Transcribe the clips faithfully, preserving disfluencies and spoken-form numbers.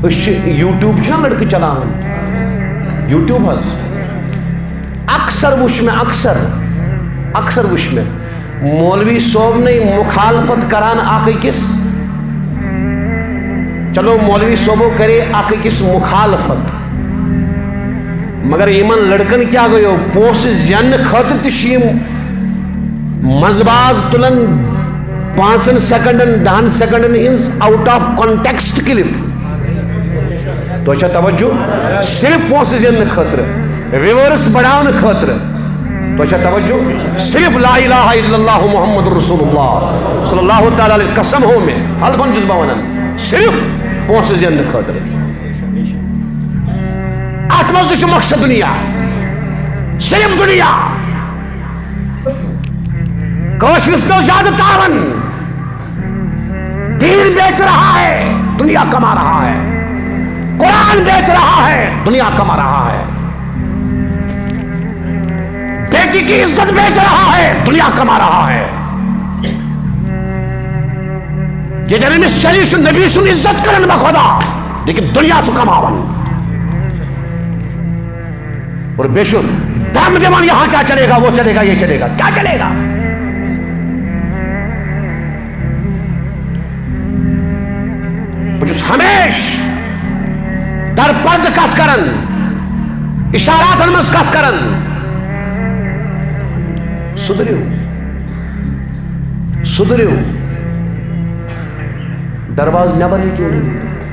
أسۍ چھِ، YouTube چھِنہ لڑکہٕ چلاوان، YouTube حظ۔ اکثر وٕچھ مےٚ، اکثر، اکثر وٕچھ مےٚ مولوی صٲبنٕے مخالفت کران اکھ أکِس۔ چلو، مولوی صٲبو کرے اکھ أکِس مخالفت، مگر یِمن لڑکن کیٛاہ گوٚو؟ پونٛسہٕ زیننہٕ خٲطرٕ تہِ چھِ یِم منٛزباگ تُلان، پانٛژن سیکنڈن، دہن سیکنڈن ہٕنٛز out of context clip۔ تۄہہِ چھا توجہ؟ صرف پونٛسہٕ زیننہٕ خٲطرٕ، viewers بڑاونہٕ خٲطرٕ۔ تۄہہِ چھا توجہ؟ صرف لا الہ الا اللہ محمد رسول اللہ صلی اللہ تعالیٰ علیہ، قسم ہو مےٚ، حلفن چھُس بہٕ ونان، صرف پونٛسہٕ زیننہٕ خٲطرٕ۔ اتھ منٛز تہِ چھُ مقصد دُنیا، صرف دُنیا۔ کٲشرِس پیوٚو زیادٕ تاوان۔ دین بیچ رہا ہے، دنیا کما رہا ہے۔ قرآن بیچ رہا ہے، دنیا کما رہا ہے۔ بیٹی کی عزت بیچ رہا ہے، دنیا کما رہا ہے۔ ییٚتٮ۪ن أمِس چلی چھُ نبی سُنٛد عزت کران بخدا، لیکن دنیا چھُ کماوان۔ اور بیٚیہِ چھُ دم دِوان، یہاں کیا چلے گا، وہ چلے گا، یہ چلے گا، کیا چلے گا؟ بہٕ چھُس ہمیشہِ درپردٕ کتھ کران، اشاراتن منٛز کتھ کران۔ سُدھرِو، سُدھرِو۔ دروازٕ نٮ۪بر ہیٚکِو نہٕ نیٖرِتھ۔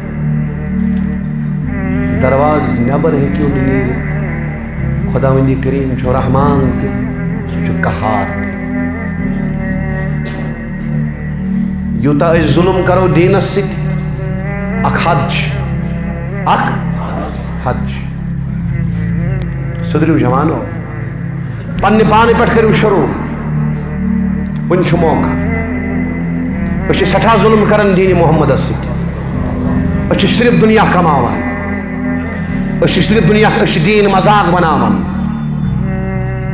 دروازٕ نٮ۪بر ہیٚکِو نہٕ نیٖرِتھ۔ خۄداوندِ کریٖم چھُ رحمان تہِ، سُہ چھُ قہار تہِ۔ یوٗتاہ أسۍ ظُلُم کرو دیٖنس سۭتۍ، اکھ حد چھِ، اکھ حد چھِ۔ سُدھرِو جوانو۔ پننہِ پانہٕ پٮ۪ٹھ کٔرِو شروع۔ وُنہِ چھُ موقعہٕ۔ أسۍ چھِ سٮ۪ٹھاہ ظُلُم کران دیٖنِ محمدس سۭتۍ۔ أسۍ چھِ صرف دُنیا کماوان۔ أسۍ چھِ صرف دُنیا، أسۍ چھِ دیٖن مذاق بناوان۔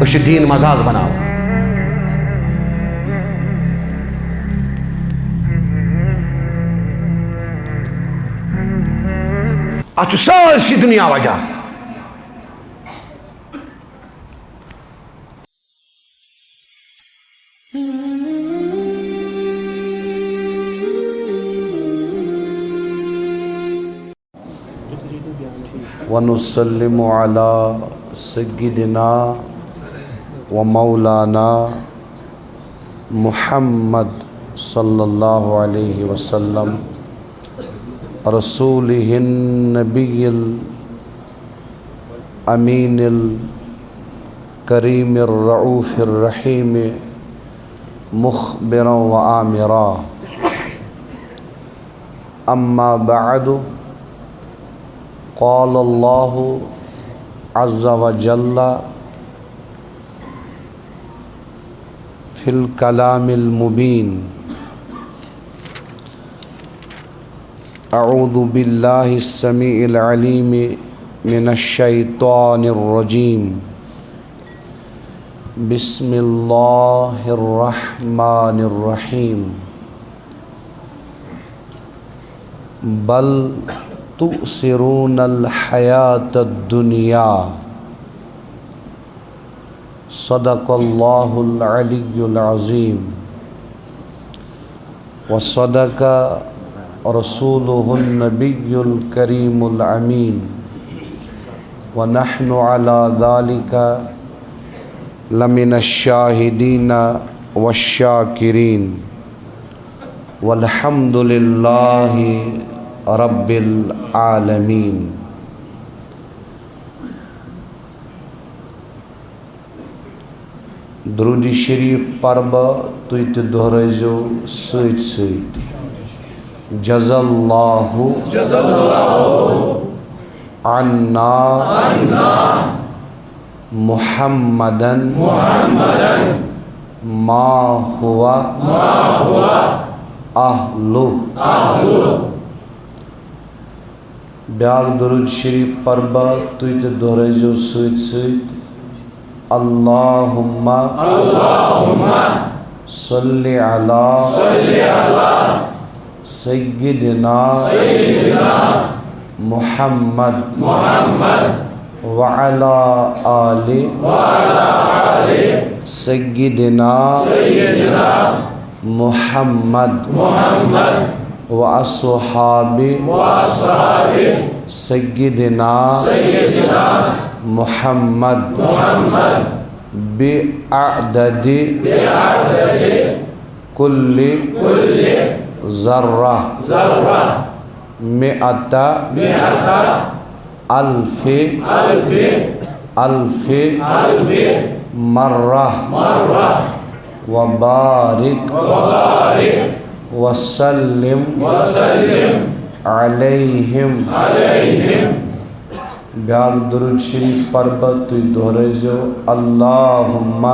أسۍ چھِ دیٖن مذاق بناوان۔ اتھ چھُ سٲرسٕے دُنیا وجہ۔ ونسلم علی سیدنا و مولانا محمد صلی اللہ علیہ وسلم، رسولہ النبی الامین الکریم الرؤوف الرحیم، مخبرا و آمرا۔ اما بعد، قال اللہ عز وجل فی الکلام المبین، اعوذ باللہ السمیع العلیم من الشیطان الرجیم۔ بسم اللہ الرحمن الرحیم۔ بل تؤثرون الحیات الدنیا۔ صدق اللہ العلی العظیم۔ وصدق رسوله النبي الكريم الأمين، ونحن على ذلك لمن الشاهدين والشاكرين، والحمد لله رب العالمين۔ درود شریف پرٕ بہٕ، تُہۍ تہِ دۄہرٲیزیو سۭتۍ سۭتۍ۔ جزا اللہ، جزا اللہ عنا، عنا محمدن، محمدن ما هو، ما هو اہلہ، اہلہ۔ بیاکھ درود شریف پرٕ بہٕ، تُہۍ تہِ دۄہرٲیزیو سۭتۍ سۭتۍ۔ اللہم، اللہم صل علی، صل علی سیدنا، سیدنا محمد وعلى آل سيدنا محمد وأصحاب سيدنا محمد بعدد كل ذرة مئة ألف ألف مرة وبارك وسلم عليهم. بیاکھ درود شریف پرٕ بہٕ، تُہۍ دۄہرٲیزیو: اللهم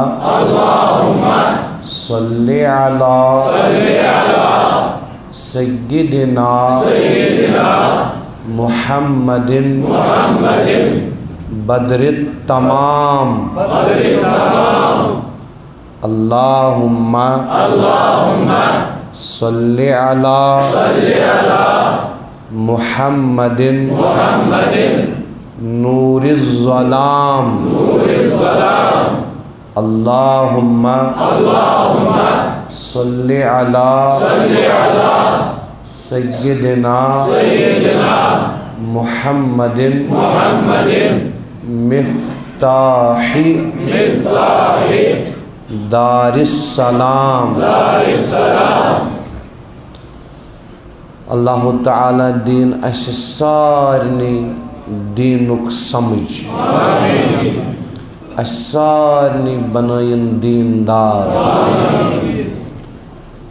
صل على سيدنا محمد بدر التمام. اللهم صل على محمد نور الظلام. اللهم صل على سيدنا محمد مفتاح دار السلام. اللہ تعالیٰ دِیِن اَسہِ سارنٕے دیٖنُک سمجھ، اَسہِ سارنٕے بنٲیِن دیٖندار،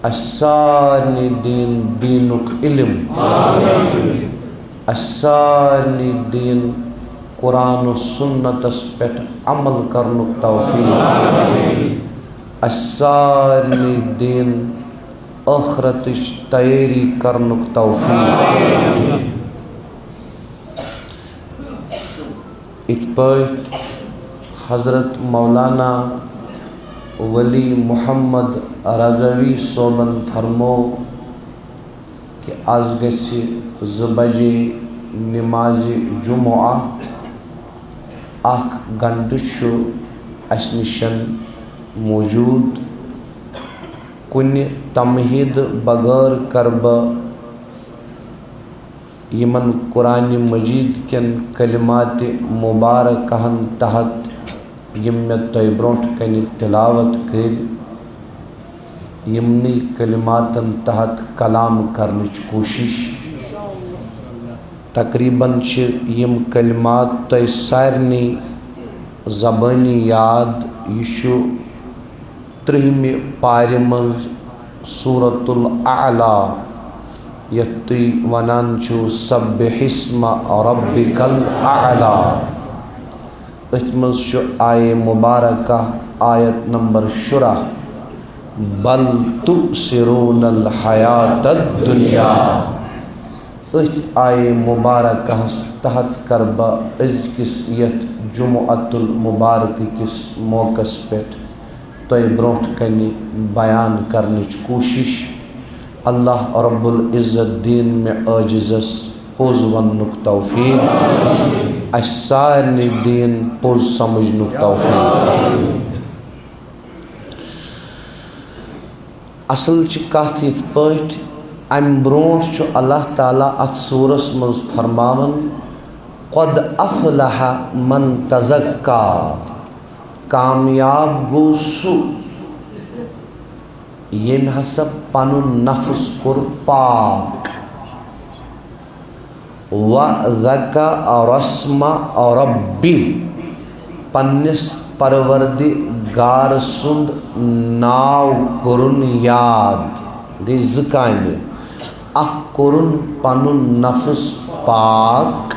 اَسہِ سارنٕے دِیِن دیٖنُک علم، اَسہِ سارنٕے دِیِن قرآن و سنتس پٮ۪ٹھ عمل کرنُک توفیق، اَسہِ سارنٕے دِیِن ٲخرتٕچ تیٲری کرنُک توفیق۔ یِتھ پٲٹھۍ حضرت مولانا ولی محمد رضوی صٲبن فرموو کہِ از گژھِ زٕ بجے نمازِ جمعہ، اکھ گھنٹہٕ چھُ اسہِ نِش موجود۔ کُنہِ تمہید بغٲر کرٕ بہٕ یِمن قرآن مجید کٮ۪ن کلمات مبارکہن تحت، یِم مےٚ تۄہہِ برونٛٹھ کنہِ تلاوت کٔرۍ، یِمنٕے کلماتن تحت کلام کرنٕچ کوٗشش۔ تقریباً چھِ یِم کلمات تۄہہِ سارنٕے زبٲنی یاد۔ یہِ چھُ ترٛہمہِ پارِ منٛز سورۃ الاعلیٰ، یَتھ تُہۍ وَنان چھِو سبح اسم ربک الاعلیٰ۔ أتھۍ منٛز چھُ آیہِ مبارکہ آیت نمبر شُراہ، بل تؤثرون الحیات الدنیا۔ أتھۍ آیہِ مبارکہس تحت کرٕ بہٕ أزکِس یتھ جمعۃ المبارکہ کِس موقعس پٮ۪ٹھ تۄہہِ برونٛٹھ کنہِ بیان کرنٕچ کوٗشش۔ اللہ رب العزت دِیِن مےٚ عٲجزس پوٚز وننُک توفیق، اسہِ سارنٕے دِیِن پوٚز سمجھنُک توفیق۔ اصل چھِ کتھ یِتھ پٲٹھۍ، امہِ برونٛٹھ چھُ اللہ تعالیٰ اتھ سورس منٛز فرماوان، "قد افلح من تزکا"، کامیاب گوٚو سُہ ییٚمۍ ہسا پنُن نفس کوٚر پاک۔ وذکر اسم ربہ، پننِس پروردگار سُنٛد ناو کوٚرُن یاد۔ گٔے زٕ کامہِ، اکھ کوٚرُن پنُن نفس پاک،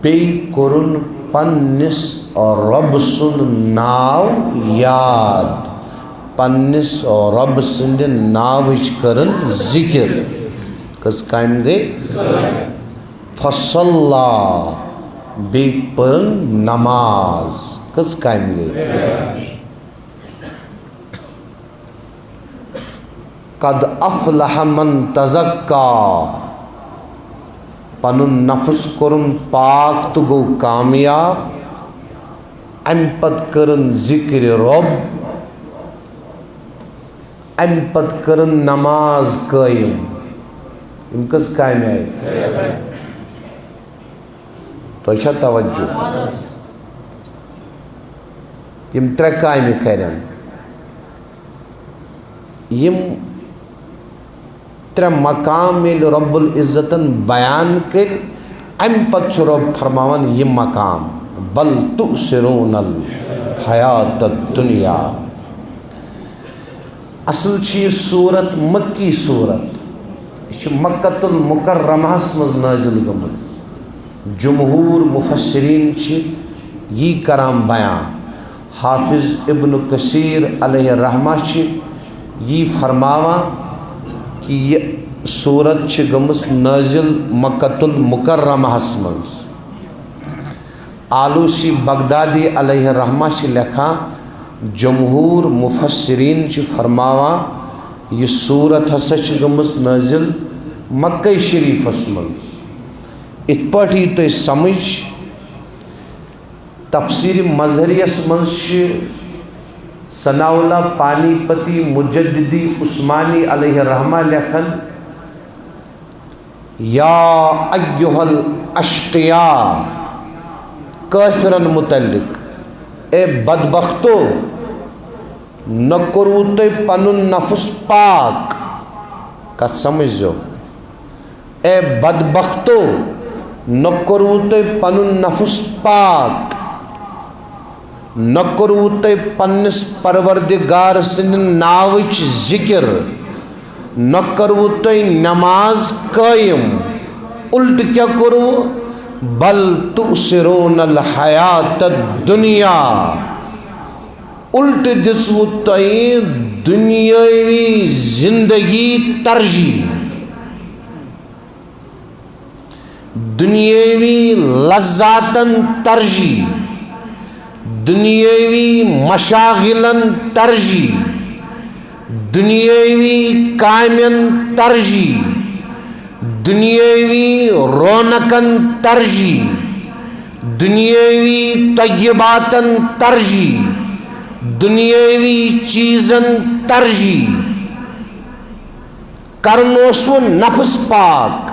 بیٚیہِ کوٚرُن پننِس رۄب سُنٛد ناو یاد، پننِس رۄب سٕنٛدِ ناوٕچ کٔرٕن ذِکِر۔ کٔژ کامہِ گٔے؟ فصلی، بیٚیہِ پٔرٕن نماز۔ کٔژ کامہِ گٔے؟ قد افلح من تزکا۔ پنُن نفس کوٚرُن پاک تہٕ گوٚو کامیاب۔ امہِ پتہٕ کٔرٕن ذکر رۄب۔ امہِ پتہٕ کٔرٕن نماز قٲیِم۔ یِم کٔژ کامہِ آیہِ؟ تۄہہِ چھا توجہ؟ یِم ترٛےٚ کامہِ کرن۔ یِم ترٛےٚ مقام ییٚلہِ رب العزتن بیان کٔرۍ، امہِ پتہٕ چھُ رب فرماوان یہِ مقام، بل تؤثرون الحیات الدنیا۔ اصل چھِ یہِ سورت مکی سورت، یہِ چھِ مکۃ المکرمہس منٛز نٲزِل گٔمٕژ۔ جمہور مفسرین چھِ یی کران بیان۔ حافظ ابن کثیر علیہ الرحمہ چھِ یی فرماوان کہِ یہِ سورت چھِ گٔمٕژ نٲزِل مکۃ المکرمہس منٛز۔ آلوسی بغدادی علیہ الرحمہ چھِ لیکھان، جمہور مفسرین چھِ فرماوان، یہِ سورت ہسا چھِ گٔمٕژ نٲزِل مکہ شریفس منٛز۔ اِتھ پٲٹھۍ یی تۄہہِ سمجھ، تفسیر مظہریس منٛز چھِ ثناء اللہ پانی پتی مجددی عثمانی علیہ الرحمہ لیکھان، یا ایھا الاشقیاء، کٲفرن متعلق، اے بدبختو، نہ کوٚروٕ تۄہہِ پنُن نفس پاک؟ کتھ سمجھزیو۔ اے بدبختو، نہ کوٚروٕ تۄہہِ پنُن نفس پاک، نہ کوٚروٕ تۄہہِ پننِس پروردگار سٕنٛدِ ناوٕچ ذکر، نہ کٔروٕ تۄہہِ نماز قٲیِم، الٹہٕ کیٛاہ کوٚروٕ؟ بل تؤثرون الحیات الدنیا، الٹہٕ دِژوٕ تۄہہِ دُنیٲوی زندگی ترجیح۔ دُنیٲوی لذاتن ترجیح، دُنیٲوی مشاغلن ترجیح، دُنیٲوی کامٮ۪ن ترجیح، دُنیٲوی رونقن ترجیح، دُنیٲوی طیباتن ترجیح، دُنیٲوی چیٖزن ترجیح۔ کرُن اوسوٕ نفس پاک،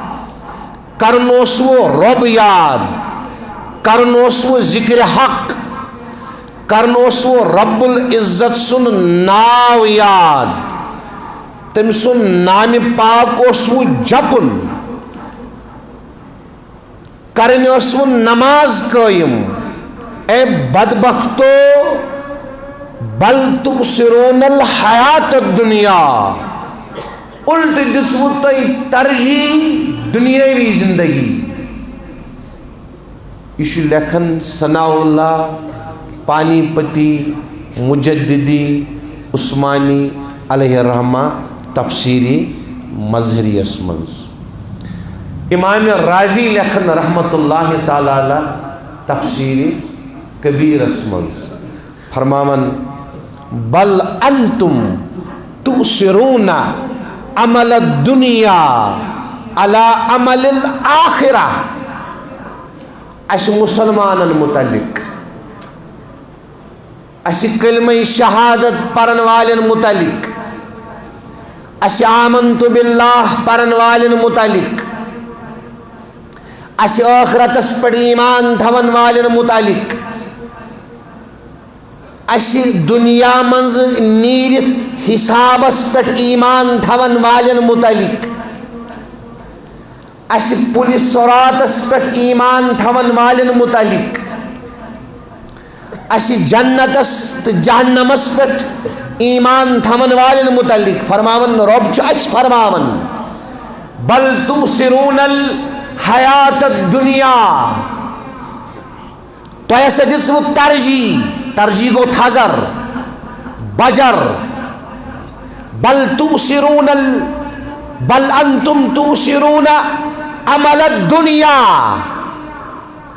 کرُن اوسوٕ رۄب یاد، کرُن اوسوٕ ذکر حق، کرُن اوسوٕ رب العزت سُنٛد ناو یاد، تٔمۍ سُنٛد نامِ پاک اوسوٕ جپُن۔ کرٕنۍ ٲسوٕ نماز قٲیِم۔ اے بدبختو، بل تؤثرون الحیات الدنیا، الٹہٕ دِژوٕ تۄہہِ ترجیح دُنیٲوی زندگی۔ یہِ چھُ لیکھان ثناء اللہ پانی پتی مجددی عثمانی علیہ الرحمہ تفسیری مظہریس منٛز۔ امام رازی لیکھن رحمت اللہ تعالی علیہ تفسیر کبیرس منٛز فرماوان، بل انتم تؤثرون عمل الدنیا علی عمل الآخرہ۔ اسہِ مسلمانن متعلق، اسہِ کلمہ شہادت پرن والٮ۪ن متعلق، اسہِ آمنت باللہ پرن والٮ۪ن متعلق، اسہِ ٲخرتس پٮ۪ٹھ ایمان تھاون والٮ۪ن متعلق، اسہِ دنیا منٛز نیٖرِتھ حسابس پٮ۪ٹھ ایمان تھاون والٮ۪ن متعلق، اسہِ پُلہِ صراطس پٮ۪ٹھ ایمان تھاون والٮ۪ن متعلق، اسہِ جنتس تہٕ جہنمس پٮ۪ٹھ ایمان تھاون والٮ۪ن متعلق فرماون، رۄب چھُ اسہِ فرماون، بل تؤثرون الحیات الدنیا۔ تۄہہِ ہسا دِژوٕ ترجیح، ترجیح گوٚو تھزر، بجر۔ بل تؤثرون ال-، بل انتم تؤثرون عمل الدنیا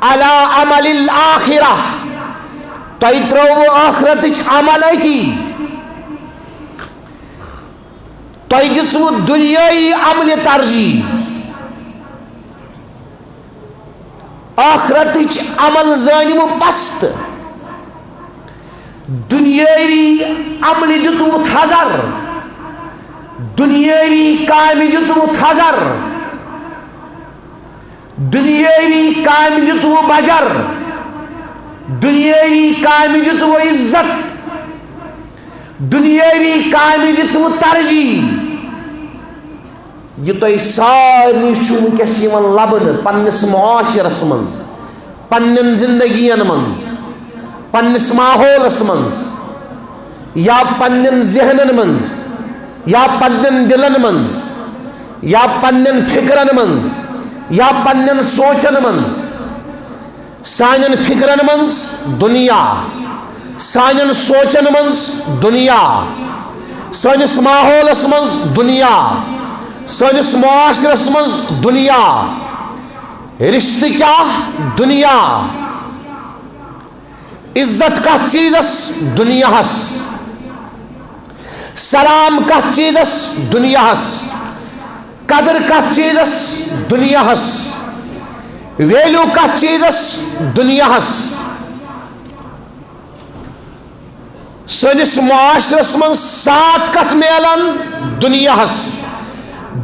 علی عمل الآخرہ۔ تۄہہِ ترٛووٕ ٲخرتٕچ عمل أتی۔ تۄہہِ دِژوٕ دُنیٲیی عملہِ ترجیح۔ ٲخرتٕچ عمل زٲنِوٕ پست، دُنیٲوی عملہِ دیُتوٕ تھزر، دُنیٲوی کامہِ دیُتوٕ تھزر، دُنیٲوی کامہِ دیُتوٕ بجر، دُنیٲوی کامہِ دیُتوٕ عزت، دُنیٲوی کامہِ دِژوٕ ترجیح۔ یہِ تۄہہِ سارنٕے چھُ وٕنکیٚس یِوان لبنہٕ پننِس معاشرس منٛز، پننٮ۪ن زندگین منٛز، پننِس ماحولس منٛز، یا پننٮ۪ن ذہنن منٛز، یا پننٮ۪ن دِلن منٛز، یا پننٮ۪ن فکرن منٛز، یا پننٮ۪ن سونچن منٛز۔ سانٮ۪ن فکرن منٛز دُنیا، سانٮ۪ن سونچن منٛز دُنیا، سٲنِس ماحولس منٛز دُنیا، سٲنِس معاشرس منٛز دُنیا۔ رشتہٕ کیٛاہ؟ دُنیا۔ عزت کتھ چیزس؟ دُنیاہس۔ سلام کتھ چیزس؟ دُنیاہس۔ قدر کتھ چیزس؟ دُنیاہس۔ ویلیو کتھ چیزس؟ دُنیاہس۔ سٲنِس معاشرس منٛز ساتھ کتھ میلان؟ دُنیاہس۔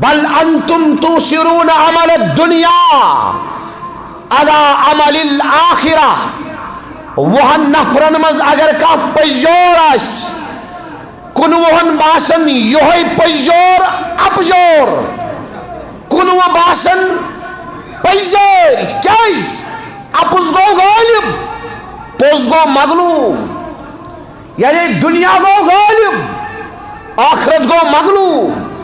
بل انتم توسرون عمل الدنیا علی عمل الاخرہ۔ وُہن نفرن منٛز اگر کانٛہہ پٔزیور آسہِ، کُنوُہن باسان یِہوٚے پٔزیور اپزور، کُنوُہ باسان پٔزیٲرۍ۔ کیٛازِ؟ اپُز گوٚو غٲلب، پوٚز گوٚو مغلوب۔ یعنی دُنیا گوٚو غٲلب، ٲخرت گوٚو مغلوب۔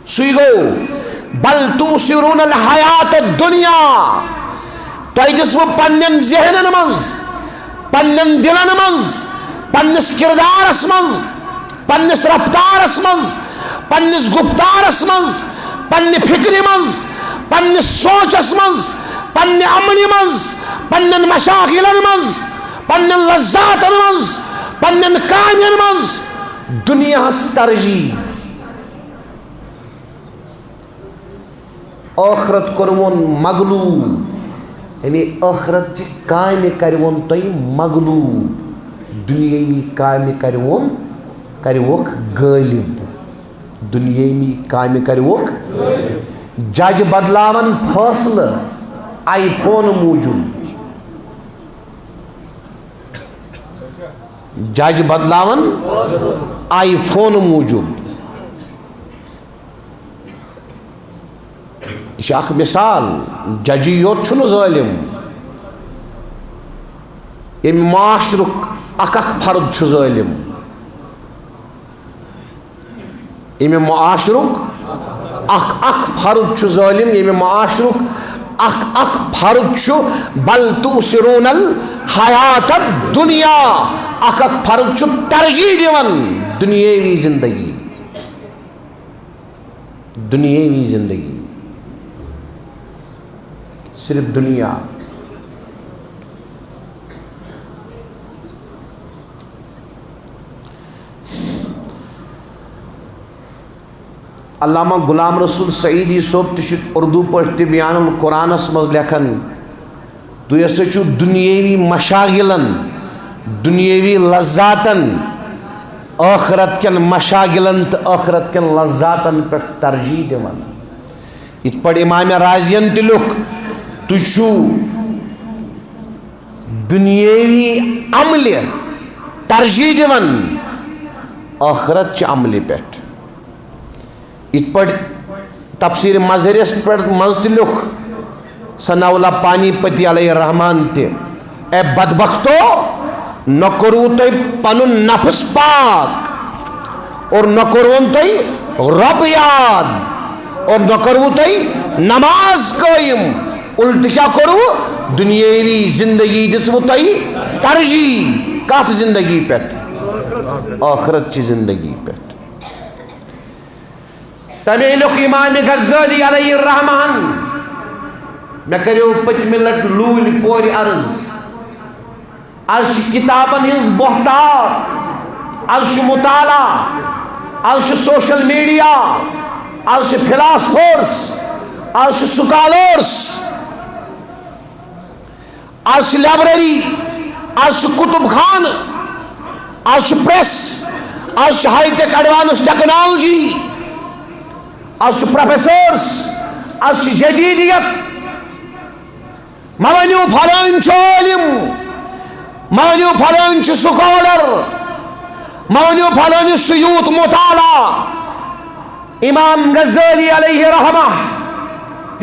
سُے گوٚو، بل تؤثرون الحیات الدنیا۔ تۄہہِ دِژوٕ پننٮ۪ن ذہنن منٛز، پننٮ۪ن دِلن منٛز، پننِس کردارس منٛز، پننِس رفتارس منٛز، پننِس گفتارس منٛز، پننہِ فکرِ منٛز، پننِس سونچس منٛز، پننہِ عملہِ منٛز، پننٮ۪ن مشاغلن منٛز، پننٮ۪ن لذاتن منٛز، پننٮ۪ن کامٮ۪ن منٛز دُنیاہس ترجیح۔ ٲخرت کوٚروُن مغلوب، یعنی ٲخرت چہِ کامہِ کروُن تۄہہِ مغلوب، دُنیٲوی کامہِ کروُن، کروُکھ غٲلب۔ دُنیٲوی کامہِ کروُکھ۔ جج بدلاون فٲصلہٕ آئی فون موٗجوٗب۔ جج بدلاون آئی فون موٗجوٗب۔ یہِ چھِ اکھ مثال۔ ججی یوت چھُنہٕ ظٲلِم، ییٚمہِ معاشرُک اکھ اکھ فرد چھُ ظٲلِم۔ ییٚمہِ معاشرُک اکھ اکھ فرد چھُ ظٲلِم، ییٚمہِ معاشرُک اکھ اکھ فرد چھُ، بل تؤثرون الحیات الدنیا، اکھ اکھ فرد چھُ ترجیح دِوان دُنیٲوی زندگی۔ دُنیٲوی زندگی، صرف دُنیا۔ علامہ غلام رسول سعیدی صٲب تہِ چھُ اردو پٲٹھۍ تبیان القرآنس منٛز لیکھان، تُہۍ ہسا چھِو دُنیٲوی مشاغلن، دُنیٲوی لذاتن، ٲخرت کٮ۪ن مشاغلن تہٕ ٲخرت کٮ۪ن لذاتن پٮ۪ٹھ ترجیح دِوان۔ یِتھ پٲٹھۍ امام رازین تہِ لیوٚکھ، تُہۍ چھِو دُنیٲوی عملہِ ترجیح دِوان ٲخرت چہِ عملہِ پٮ۪ٹھ۔ یِتھ پٲٹھۍ تفسیر مظہرس پٮ۪ٹھ منٛز تہِ لیوٚکھ ثناء اللہ پانی پتی علیہ الرحمان تہِ، اے بدبختو، نہ کوٚروٕ تۄہہِ پنُن نفس پاک، اور نہ کوٚروُن تۄہہِ رۄب یاد، اور نہ کوٚروٕ تۄہہِ نماز قٲیِم، الٹہٕ کیٛاہ کوٚروٕ؟ دُنیٲوی زندگی دِژوٕ تۄہہِ ترجیح۔ کتھ زندگی پٮ۪ٹھ؟ ٲخرت چہِ زندگی پٮ۪ٹھ۔ تمے لیوٚکھ امام غزالی علیہ الرحمان، مےٚ کریو پٔتمہِ لٹہِ لوٗلہِ پورِ عرض، از چھِ کتابن ہٕنٛز بہتات، از چھُ مطالعہ، از چھُ سوشل میڈیا، از چھِ فلاسفرز، از چھِ سکالرس، از چھِ لائبریری، از چھِ کتب خانہٕ، از چھِ پریس، از چھِ ہائی ٹیک ایڈوانس ٹیکنالوجی، از چھِ پروفیسرس، از چھِ جدیدیت۔ مہ ؤنِو فلٲنۍ چھُ عٲلِم، مہ ؤنِو فلٲنۍ چھُ سکالر، مہ ؤنِو فلٲنِس چھُ یوٗت مطالعہ۔ امام غزالی علیہ رحمہ،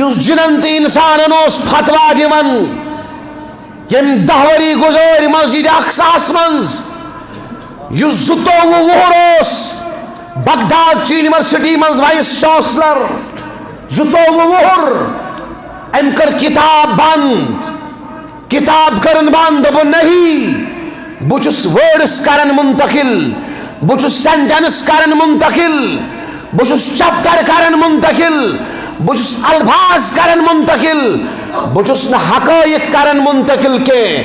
یُس جنن تہٕ انسانن اوس فتوا دِوان، ییٚمۍ دَہ ؤری گُزٲرۍ مسجد اقصاہس منٛز، یُس زٕتووُہ وُہُر اوس بغداد چہِ یونیورسٹی منٛز وائس چانسلر، زٕتووُہ وُہُر، أمۍ کٔر کتاب بند۔ کتاب کٔرٕن بند، دوٚپُن، "نہیں، بہٕ چھُس words کران منتقل، بہٕ چھُس sentence کران منتقل، بہٕ چھُس chapter کران منتقل، بہٕ چھُس الفاظ کران منتقل، بہٕ چھُس نہٕ حقائق کران منتقل کینٛہہ،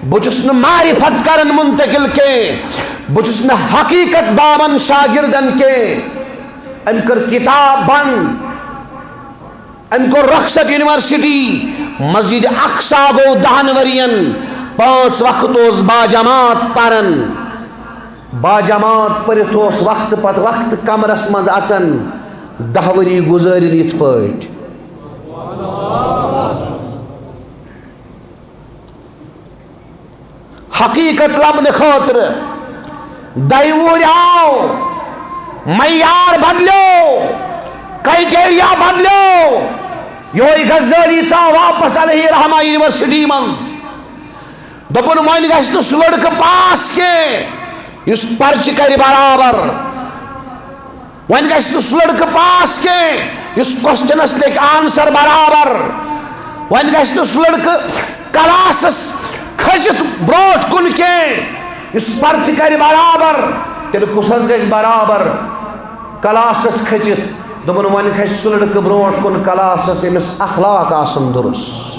بہٕ چھُس نہٕ معرفت کران منتقل کینٛہہ، بہٕ چھُس نہٕ حقیقت باون شاگردن کینٛہہ۔" أمۍ کٔر کتاب بند۔ أمۍ کوٚر رخصت یونیورسٹی، مسجد اقصی گوٚو دَہَن ؤرین پانٛژھ وقت اوس باجماعت پران۔ باجماعت پٔرِتھ اوس وقتہٕ پتہٕ وقتہٕ کمرس منٛز اژان۔ دَہ ؤری گُزٲرِن یِتھ پٲٹھۍ۔ حقیقت لبنہٕ خٲطرٕ دَہہِ وُہرۍ آو، معیار بدلیو، کرائٹیریا بدلیو۔ یِہوٚے غزالی ژاو واپس علیہ رحمہ یونیورسٹی منٛز۔ دوٚپُن، وۄنۍ گژھِ نہٕ سُہ لڑکہٕ پاس کینٛہہ یُس پرچہِ کرِ برابر۔ وۄنۍ گژھِ نہٕ سُہ لڑکہٕ پاس کینٛہہ یُس کوسچنس لیکھِ آنسر برابر۔ وۄنۍ گژھِ نہٕ سُہ لڑکہٕ کلاسس کھٔسِتھ برونٛٹھ کُن کینٛہہ یُس پرچہِ کرِ برابر۔ تیٚلہِ کُس حظ گژھِ برابر؟ کلاسس کھٔسِتھ۔ دوٚپُن، وۄنۍ کھسہِ سُہ لڑکہٕ برونٛٹھ کُن کلاسس، ییٚمِس اخلاق آسن درست۔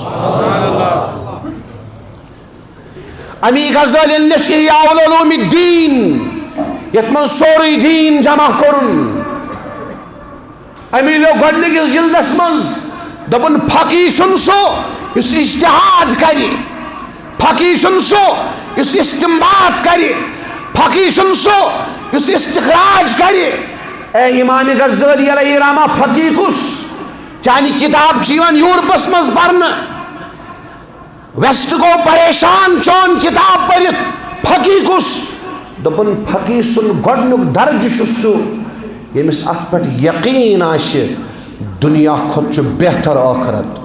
امی غزالین لیٚچھ احیاء العلوم الدین، یتھ منٛز سورُے دیٖن جمع کوٚرُن۔ امی لیوٚکھ گۄڈٕنِکِس جلدس منٛز، دوٚپُن، فقیہ چھُنہٕ سُہ یُس اجتہاد کرِ، فقیہ چھُنہٕ سُہ یُس استنباط کرِ، فقیہ چھُنہٕ سُہ یُس استخراج کرِ۔ اے امام غزالی علیہ رحمہ، فقیہ کُس؟ چانہِ کتاب چھِ یِوان یورپس منٛز پرنہٕ۔ ویسٹ گوٚو پریشان چون کتاب پٔرِتھ، فقیہ کُس؟ دوٚپُن، فقیہ سُنٛد گۄڈٕنیُک درجہٕ چھُ سُہ، ییٚمِس اتھ پٮ۪ٹھ یقین آسہِ، دُنیا کھۄتہٕ چھُ بہتر ٲخرت۔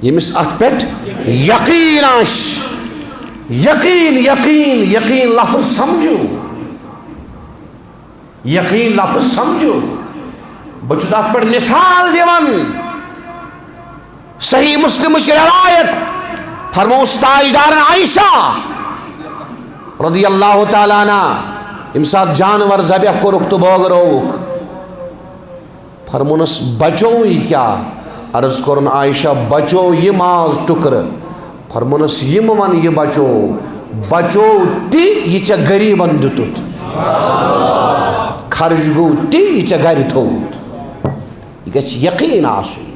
ییٚمِس اتھ پٮ۪ٹھ یقین آسہِ، یقین، یقین، یقین لفظ سمجھو۔ یقین لفظ سمجھو۔ بہٕ چھُس اتھ پٮ۪ٹھ مثال دِوان۔ صحیح مسلمٕچ روایت، فرمووُس تاجدارن عائشہ رضی اللہ تعالیٰ عنہ، ییٚمہِ ساتہٕ جانور ذبح کوٚرُکھ تہٕ بٲگرٲوُکھ، فرمونس، "بچووُے کیٛاہ؟" عرض کوٚرُن، "عائشہ، بچوو یہِ ماز ٹُکرٕ۔" فرمونس، "یہِ مہٕ وَن یہِ بچوو، بچوو تہِ یہِ ژےٚ غریٖبن دیُتُتھ۔ خرٕچ گوٚو تہِ یہِ ژےٚ گرِ تھوٚوُتھ۔" یہِ گژھِ یقیٖن آسُن۔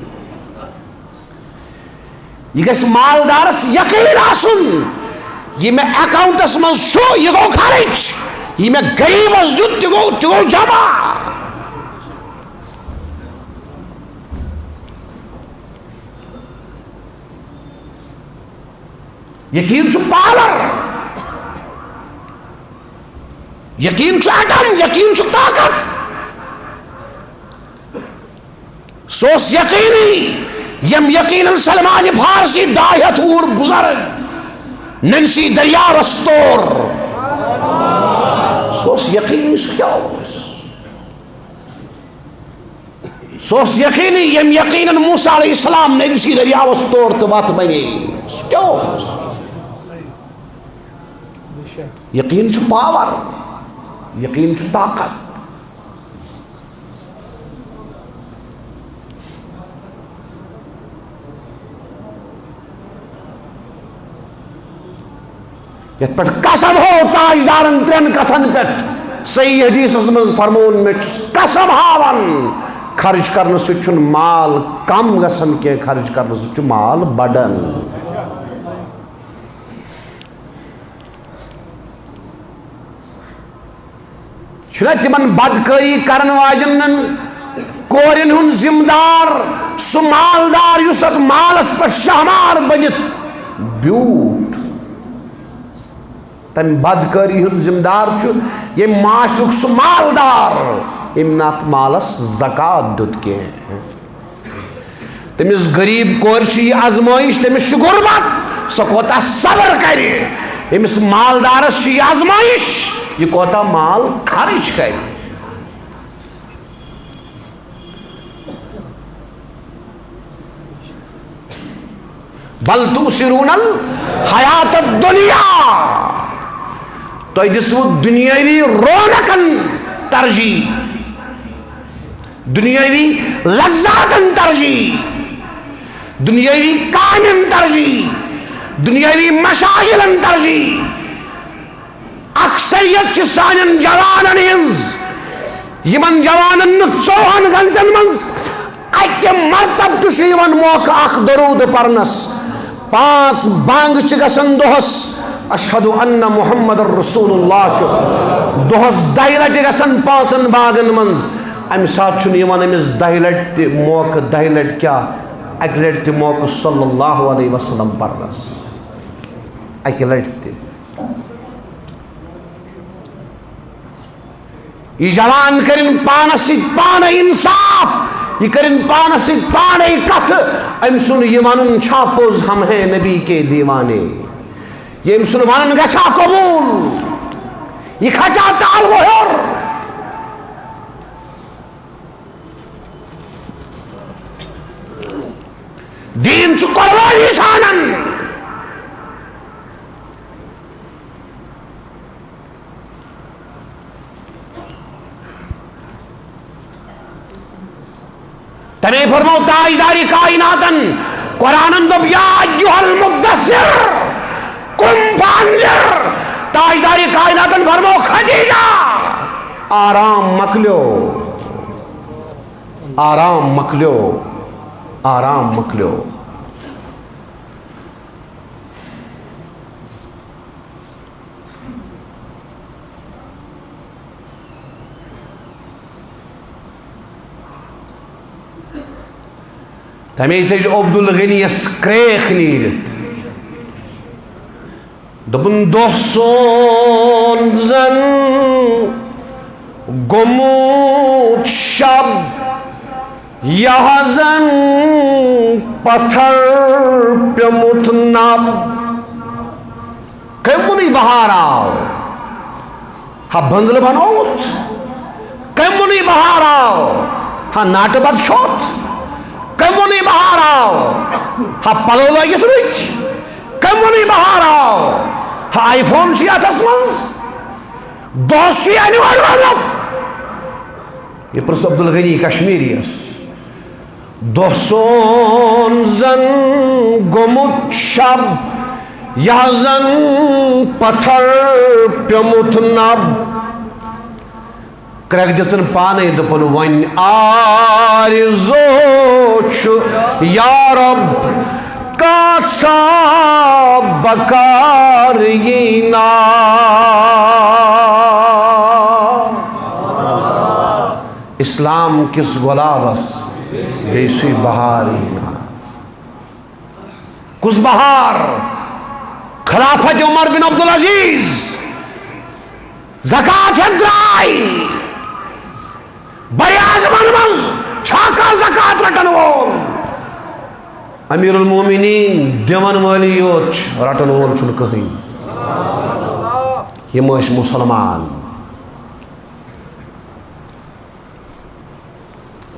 یہِ گژھِ مالدارس یقیٖن آسُن، یہِ مےٚ اکاؤنٹس منٛز چھُ، یہِ گوٚو خرٕچ، یہِ مےٚ غریٖبس دیُت، تہِ گوٚو، تہِ گوٚو جمع۔ یقیٖن چھُ پاور، یقیٖن چھُ ایٹم، یقیٖن چھُ طاقت۔ سُہ اوس یقیٖنی، ییٚمۍ یقیٖنن سلمان فارسی ڈاے ہتھ وُہُر بُزرگ نینسی دٔریاوس تور۔ سُہ اوس یقیٖنی، سُہ کیٛاہ اوس؟ سُہ اوس یقیٖنی، ییٚمۍ یقیٖنن موسیٰ علیہ السلام نینسی دٔریاوس تور تہٕ وتھ بنے۔ سُہ کیٛاہ اوس؟ یقیٖن چھُ پاور، یقیٖن چھُ طاقت۔ یتھ پٮ۪ٹھ قسم ہوو تاجدارن ترٛٮ۪ن کتھن پٮ۪ٹھ، صحیح حدیثس منٛز فرموون، مےٚ چھُس قسم ہاوان، خرچ کرنہٕ سۭتۍ چھُنہٕ مال کم گژھان کینٛہہ، خرچ کرنہٕ سۭتۍ چھُ مال بڑان۔ چھُنہ تِمن بدکٲری کرن واجٮ۪ن کورٮ۪ن ہُنٛد ذمہٕ دار سُہ مالدار، یُس اتھ مالس پٮ۪ٹھ شہمار بٔنِتھ بیوٗٹھ؟ تمہِ بدکٲری ہُنٛد ذمہٕ دار چھُ ییٚمہِ معاشرُک سُہ مالدار، ییٚمۍ نہٕ اتھ مالس زکوٰۃ دیُت کینٛہہ۔ تٔمِس غریب کورِ چھِ یہِ آزمٲیِش، تٔمِس چھُ غربت، سۄ کوتاہ صبر کرِ۔ ییٚمِس مالدارس چھِ یہِ آزمٲیِش، یہِ کوتاہ مال خرٕچ کرِ۔ بل تؤثرون الحیات الدنیا، تۄہہِ دِژوٕ دُنیٲوی رونقن ترجیح، دُنیٲوی لذاتن ترجیح، دُنیٲوی کامٮ۪ن ترجیح، دُنیٲوی مشاغلن ترجیح۔ اکثریت چھِ سانٮ۪ن جوانن ہٕنٛز، یِمن جوانن نہٕ ژوٚوُہن گھنٹن منٛز اکہِ مرتبہٕ تہِ چھُ یِوان موقعہٕ اکھ درود پرنس۔ پانٛژھ بانٛگہٕ چھِ گژھان دۄہس، اشہد ان محمد رسول اللہ چھُ دۄہس دَہہِ لٹہِ گژھان پانٛژن بانٛگن منٛز۔ امہِ ساتہٕ چھُنہٕ یِوان أمِس دَہہِ لٹہِ تہِ موقعہٕ، دَہہِ لٹہِ کیٛاہ، اکہِ لٹہِ تہِ موقعہٕ صلی اللہ علیہ وسلم پرنس، اکہِ لٹہِ تہِ۔ یہِ جوان کٔرِن پانس سۭتۍ پانے انصاف، یہِ کٔرِن پانس سۭتۍ پانے کتھٕ۔ أمۍ سُنٛد یہِ ونُن چھا پوٚز، ہم ہیں نبی کے دیوانے؟ یہِ أمۍ سُنٛد ونُن گژھا قبول؟ یہِ کھژا تال وۄہر؟ دیٖن چھُ قربٲنی ژھانڈان۔ تمے فرمو تاجدار کائناتن، قرآنن دوٚپ، یا ایھا المدثر، قم فانذر۔ تاجدار کائناتن فرمو، خدیجہ، آرام مۄکلیو، آرام مۄکلیو، آرام مۄکلیو۔ تمے ژٔج عبدالغنی یس کرٛیکھ نیٖرِتھ۔ دوٚپُن، دۄہ سون زن گوٚمُت شب، یہِ زن پتھر پیوٚمُت نب۔ کٔمۍ ووٚنُے بہار آو؟ ہا بنگلہٕ بنووُتھ؟ کٔمۍ ووٚنُے بہار آو؟ ہا ناٹہٕ بتہٕ کھیوٚت؟ کٔمۍ ووٚنُے بہار آو؟ ہا پلو لٲگِتھ رُکۍ؟ کٔمۍ ووٚنُے بہار آو؟ ہا آی فون چھُے اتھس منٛز، دۄہس چھُے انوار ونُن۔ یہِ پرٛژھ عبدالغنی کشمیریس۔ دۄہ سون زن گوٚمُت شب، یہِ زن پتھر پیوٚمُت نب۔ کرٛٮ۪کھ دِژٕن پانے، دوٚپُن، وۄنۍ آرزو چھُ یا رب، کانٛژھا بکار یی نا۔ اسلام کِس گۄلابس گٔے سُے بہار یی نا۔ کُس بہار؟ خلافت عمر بن عبدالعزیز۔ زکوٰۃ ہٮ۪تھ درٛاے۔ براعظمن منٛز چھا کانٛہہ زکوٰۃ رٹن وول؟ امیر المومنین دِوان وٲلی یوت چھُ، رٹن وول چھُنہٕ کٕہٕنۍ۔ یِم ٲسۍ مُسلمان۔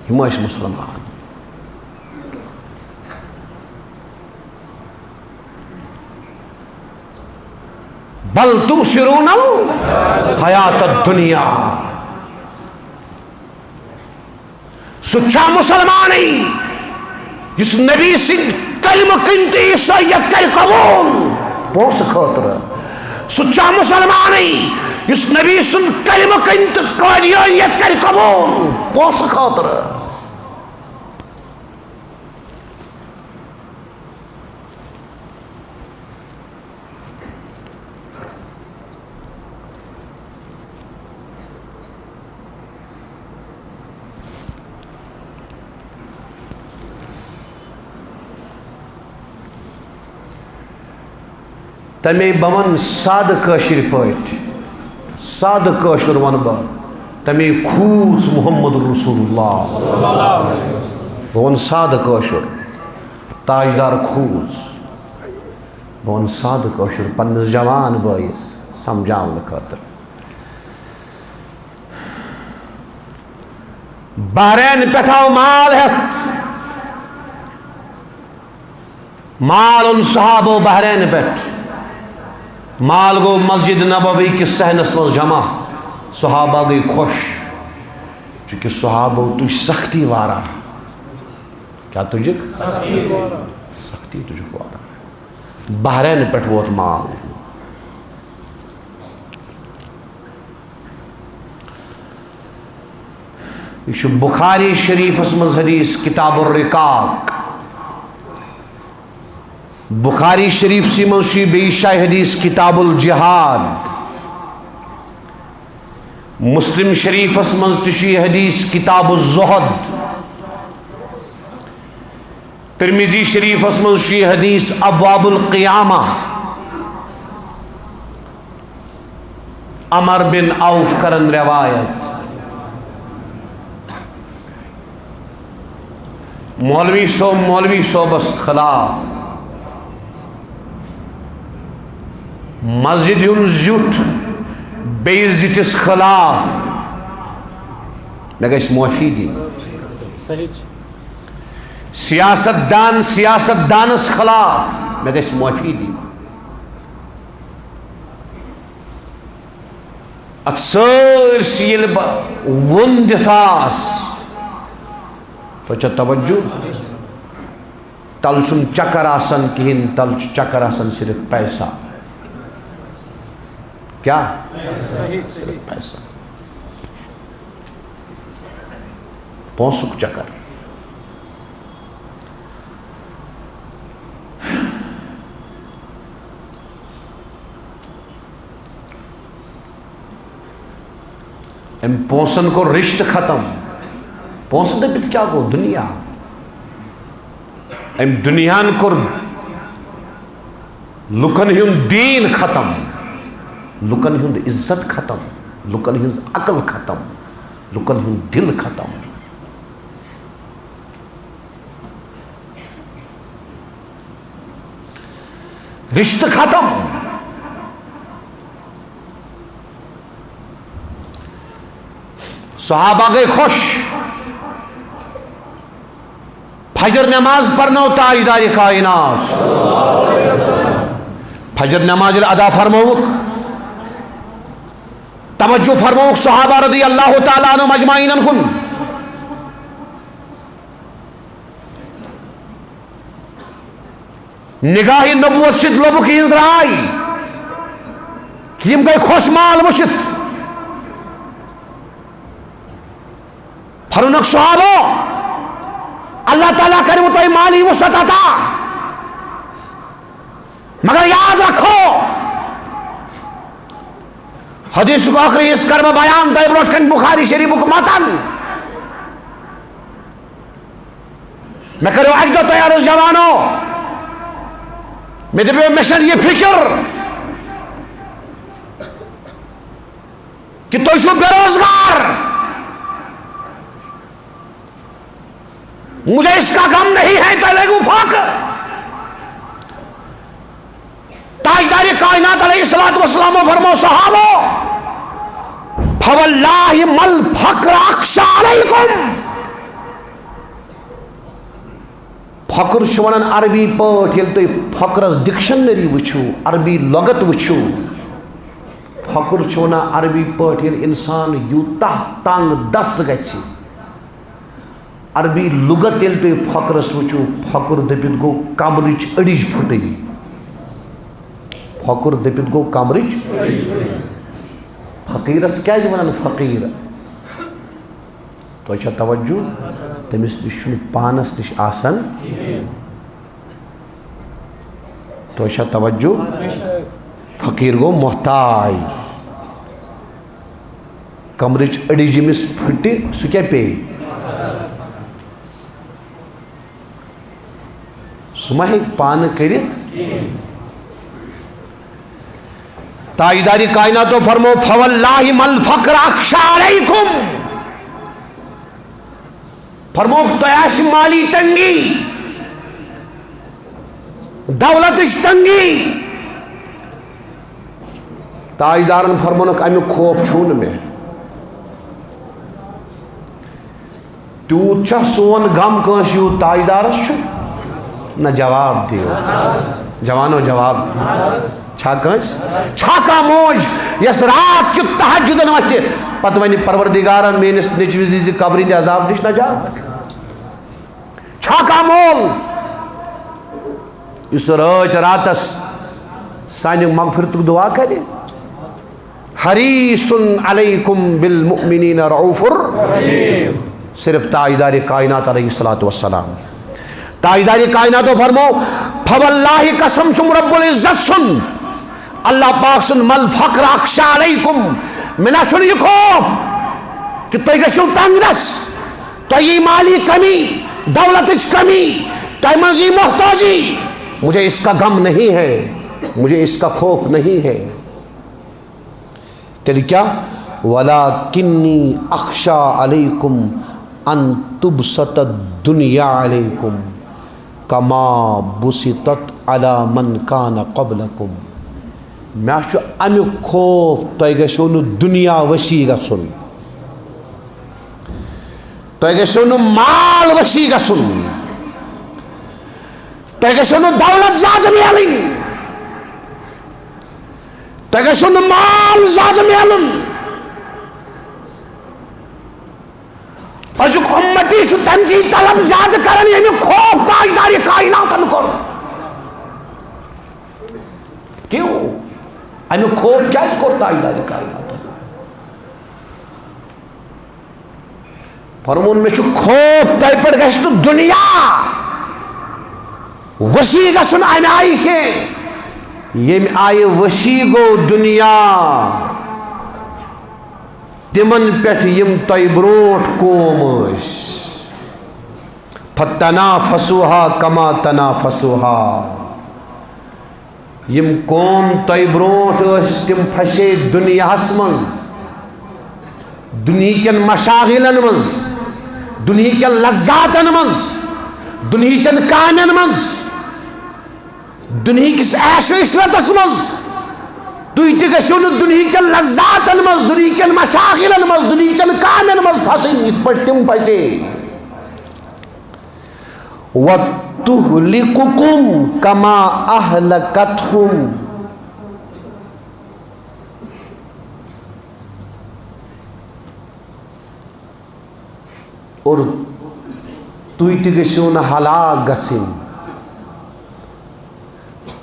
یِم ٲسۍ مُسلمان۔ بل تؤثرون الحیات الدنیا۔ سُہ چھا مُسلمانٕے یُس نبی سٕنٛدۍ کلمہٕ کِنۍ تہِ عیسٲیت کرِ قبول پونٛسہٕ خٲطرٕ؟ سُہ چھا مُسلمانٕے یُس نبی سُنٛد کلمہٕ کِنۍ تہِ قٲدیٲنیت کرِ قبول پونٛسہٕ خٲطرٕ؟ تَمے بہٕ وَنہٕ سادٕ کٲشِرۍ پٲٹھۍ، سادٕ کٲشُر وَنہٕ بہٕ، تَمے کھوٗژ محمد رسول اللہ۔ بہٕ وَنہٕ سادٕ کٲشُر، تاجدار کھوٗژ۔ بہٕ وَنہٕ سادٕ کٲشُر پنٛنِس جوان بٲیِس سَمجھاونہٕ خٲطرٕ۔ بحرین پٮ۪ٹھ آو مال ہٮ۪تھ، مال اوٚن صحابو بحرین پٮ۪ٹھ۔ مال گوٚو مسجد نبوی کِس صحنس منٛز جمع۔ صحابہ گٔے خۄش، چونکہ صحابو تُج سختی واران۔ کیٛاہ تُجکھ؟ سختی تُجکھ واران۔ بحرین پٮ۪ٹھ ووت مال۔ یہِ چھُ بخاری شریفس منٛز حدیث کتاب الرقاق۔ بخاری شریفسٕے منٛز چھُ یہِ بیٚیہِ جایہِ حدیث کتاب الجہاد۔ مسلم شریفس منٛز تہِ چھُ یہِ حدیث کتاب الزہد۔ ترمذی شریفس منٛز چھُ یہِ حدیث ابواب القیامہ۔ عمر بن عوف کرن روایت۔ مولوی صٲب، مولوی صٲبس خلاف، مسجد ہُنٛد زیُٹھ بیٚیِس زِٹھِس خلاف، مےٚ گژھِ معٲفی دِنۍ۔ صحیح چھُ۔ سیاست دان سیاست دانس خلاف، مےٚ گژھِ معٲفی دِنۍ۔ اتھ سٲرسٕے ییٚلہِ بہٕ ووٚن دِتھ آس، تۄہہِ چھا توجہ؟ تَلہٕ چھُنہٕ چکر آسان کِہیٖنۍ، تَلہٕ چھُ چکر آسان صرف پیسہ۔ کیٛاہ؟ صرف پیسہ۔ پونٛسُک چکر۔ أمۍ پونٛسن کوٚر رشتہٕ ختم۔ پونٛسہٕ دٔپِتھ کیٛاہ گوٚو؟ دُنیا۔ أمۍ دُنیاہن کوٚر لُکن ہُنٛد دیٖن ختم، لُکن ہُنٛد عزت ختم، لُکن ہٕنٛز عقل ختم، لُکن ہُنٛد دِل ختم۔ رشتہٕ ختم۔ صحابہ گٔے خۄش۔ فجر نماز پرنو تاجدار کائنات۔ فجر نماز ییٚلہِ ادا فرمووُکھ، توجہ فرمووُکھ صحابہ رضی اللہ تعالیٰ عنہم اجمعینن کُن۔ نگاہ نبوت سۭتۍ لوٚبُکھ یِہنٛز راے۔ یِم گٔے خۄش مال وٕچھِتھ۔ فرمووُکھ صحابو، اللہ تعالیٰ کَرِوٕ تۄہہِ مالی وسعت عطا، مگر یاد رکھو، حدیثُک ٲخری حصہٕ کَرٕ بہٕ بیان تۄہہِ برونٛٹھ کَنہِ، بخاری شریفُک متن۔ مےٚ کٔرِو اَکہِ دۄہ تۄہہِ عرض، جوانو، مےٚ دَپیو، مےٚ چھَنہٕ یہِ فِکر کہِ تُہۍ چھِو بے روزگار، مجھے اس کا غم نہیں ہے، تۄہہِ لٔگِو فاقہٕ۔ تاجدار کائنات علیہ الصلوۃ والسلام فرمو صحابو، فواللہ مل فقر اخشی علیکم۔ فقر چھِ وَنان عربی پٲٹھۍ، ییٚلہِ تُہۍ فقرس ڈکشنری وٕچھِو، عربی لغت وٕچھِو، فقر چھِ وَنان عربی پٲٹھۍ ییٚلہِ اِنسان یوٗتاہ تنگ دست گژھِ۔ عربی لغت ییٚلہِ تُہۍ فقرس وٕچھِو، فقر دٔپِتھ گوٚو قبرٕچ أڑِج پھٕٹٕنۍ۔ فقر دٔپِتھ گوٚو قبرٕچ۔ فقیرس کیازِ وَنان فقیٖر؟ تۄہہِ چھا توجہ؟ تٔمِس نِش چھُنہٕ پانَس نِش آسان۔ تۄہہِ چھا توجہ؟ فقیٖر گوٚو محتاج۔ کمرٕچ أڑِج ییٚمِس پھٕٹہِ، سُہ کیٛاہ پیٚیہِ؟ سُہ ما ہیٚکہِ پانہٕ کٔرِتھ؟ تاجدار کائناتو فرمو، "فواللہ ما الفقر اخشی علیکم۔" فرمو، تۄہہِ آسہِ مالی تنگی، دولتٕچ تنگی۔ تاجدارن فرمونکھ، امیُک خوف چھُو نہٕ مےٚ۔ تیوٗت چھا سون غم کٲنٛسہِ یوٗت تاجدارس چھُ؟ نہ، جواب دِیِو۔ جوانو، جواب۔ چھا کٲنٛسہِ؟ چھا کانٛہہ موج یۄس رات کیُت تہجدن وۄتھِ، پتہٕ ونہِ، "پروردگارا، میٲنِس نیٚچوِس دِزِ قبرِ ہٕنٛدِ عذاب نِش نجات"؟ چھا کانٛہہ مول یُس رٲتۍ راتس سانہِ مغفرتُک دعا کرِ؟ حریص علیکم بالمؤمنین رؤوف الرحیم۔ صرف تاجدار کائنات علیہ الصلوۃ والسلام۔ تاجدار کائناتو فرمو، فواللہ، قسم چھُم رب العزت سُنٛد، اللہ پاک سُنٛد، ما الفقر اخشی علیکم، مےٚ نہ چھُنہٕ یہِ خوف کہِ تُہۍ گٔژھِو تنگ دست، تۄہہِ یی مالی کمی، دولتٕچ کمی، تۄہہِ منٛز یی محتاجی، مجھے اس کا غم نہیں ہے، مجھے اس کا خوف نہیں ہے۔ تیٚلہِ کیٛاہ؟ وَلَٰكِنِّي أَخْشَىٰ عَلَيْكُمْ أَن تُبْسَطَ الدُّنْيَا عَلَيْكُمْ كَمَا بُسِطَتْ عَلَىٰ مَنْ كَانَ قَبْلَكُمْ۔ مےٚ چھُ اَمیُک خوف، تۄہہِ گژھیو نہٕ دُنیا ؤسی گژھُن، تۄہہِ گژھیو نہٕ مال ؤسی گژھُن، تۄہہِ گژھیو نہٕ دولت زیادٕ میلٕنۍ۔ تۄہہِ گژھیو نہٕ مال زیادٕ میلُن۔ أزیُک اُمتی چھُ تَمہِ چی طلب زیادٕ کران، ییٚمیُک خوف تاجدارِ کائناتن کوٚر۔ کیوں؟ اَمیُک خوف کیازِ کوٚر تاجدارِ کائناتن؟ فرمون، مےٚ چھُ خوف، تۄہہِ پٮ۪ٹھ گژھِ نہٕ دُنیا ؤسی گژھُن اَمہِ آیہِ کینٛہہ۔ ییٚمہِ آیہِ ؤسی گوٚو دُنیا تِمن پٮ۪ٹھ، یِم تۄہہِ برونٛٹھ قوم ٲسۍ۔ فَتَنَافَسُوهَا كَمَا تَنَافَسُوهَا۔ یِم قوم تۄہہِ برونٛٹھ ٲسۍ، تِم پھسے دُنیاہَس منٛز، دُنہیٖکٮ۪ن مشاغلن منٛز، دُنہیٖکٮ۪ن لذاتن منٛز، دُنہیٖکٮ۪ن کامٮ۪ن منٛز، دُنہیٖکِس عیش و عشرتس منٛز۔ تُہۍ تہِ گٔژھِو نہٕ دُنہیٖکٮ۪ن لذاتن منٛز، دُنہیٖکٮ۪ن مشاغلن منٛز، دُنہیٖکٮ۪ن کامٮ۪ن منٛز پھسٕنۍ، یِتھ پٲٹھۍ تِم پھسے۔ وَتُهْلِكَكُمْ كَمَا أَهْلَكَتْهُمْ۔ اور تُہۍ تہِ گٔژھِو نہٕ ہلاک گژھٕنۍ،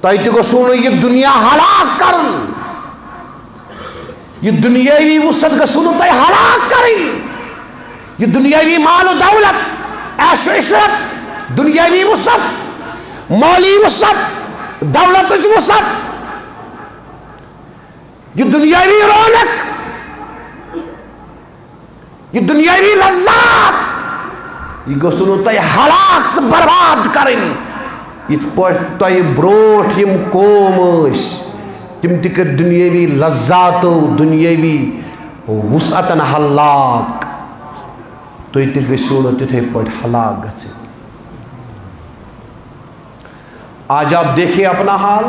تۄہہِ تہِ گوٚژھوٕ نہٕ یہِ دُنیا ہلاک کرُن۔ یہِ دُنیٲوی وُسعت گٔژھوٕ نہٕ تۄہہِ ہلاک کرٕنۍ۔ یہِ دُنیٲوی مال و دولت، عیش و عشرت، دُنیٲوی وُسعت، مٲلی وُسعت، دولتٕچ وُسعت، یہِ دُنیٲوی رونق، یہِ دُنیٲوی لذات، یہِ گٔژھوٕ نہٕ تۄہہِ ہلاک تہٕ برباد کرٕنۍ۔ یِتھ پٲٹھۍ تۄہہِ برونٛٹھ یِم قوم ٲسۍ، تِم تہِ کٔرۍ دُنیٲوی لذاتو، دُنیٲوی وُسعتن ہلاک۔ تُہۍ تہِ گٔژھِو نہٕ تِتھے پٲٹھۍ ہلاک گژھٕنۍ۔ آج آپ دیکھیے اپنا حال۔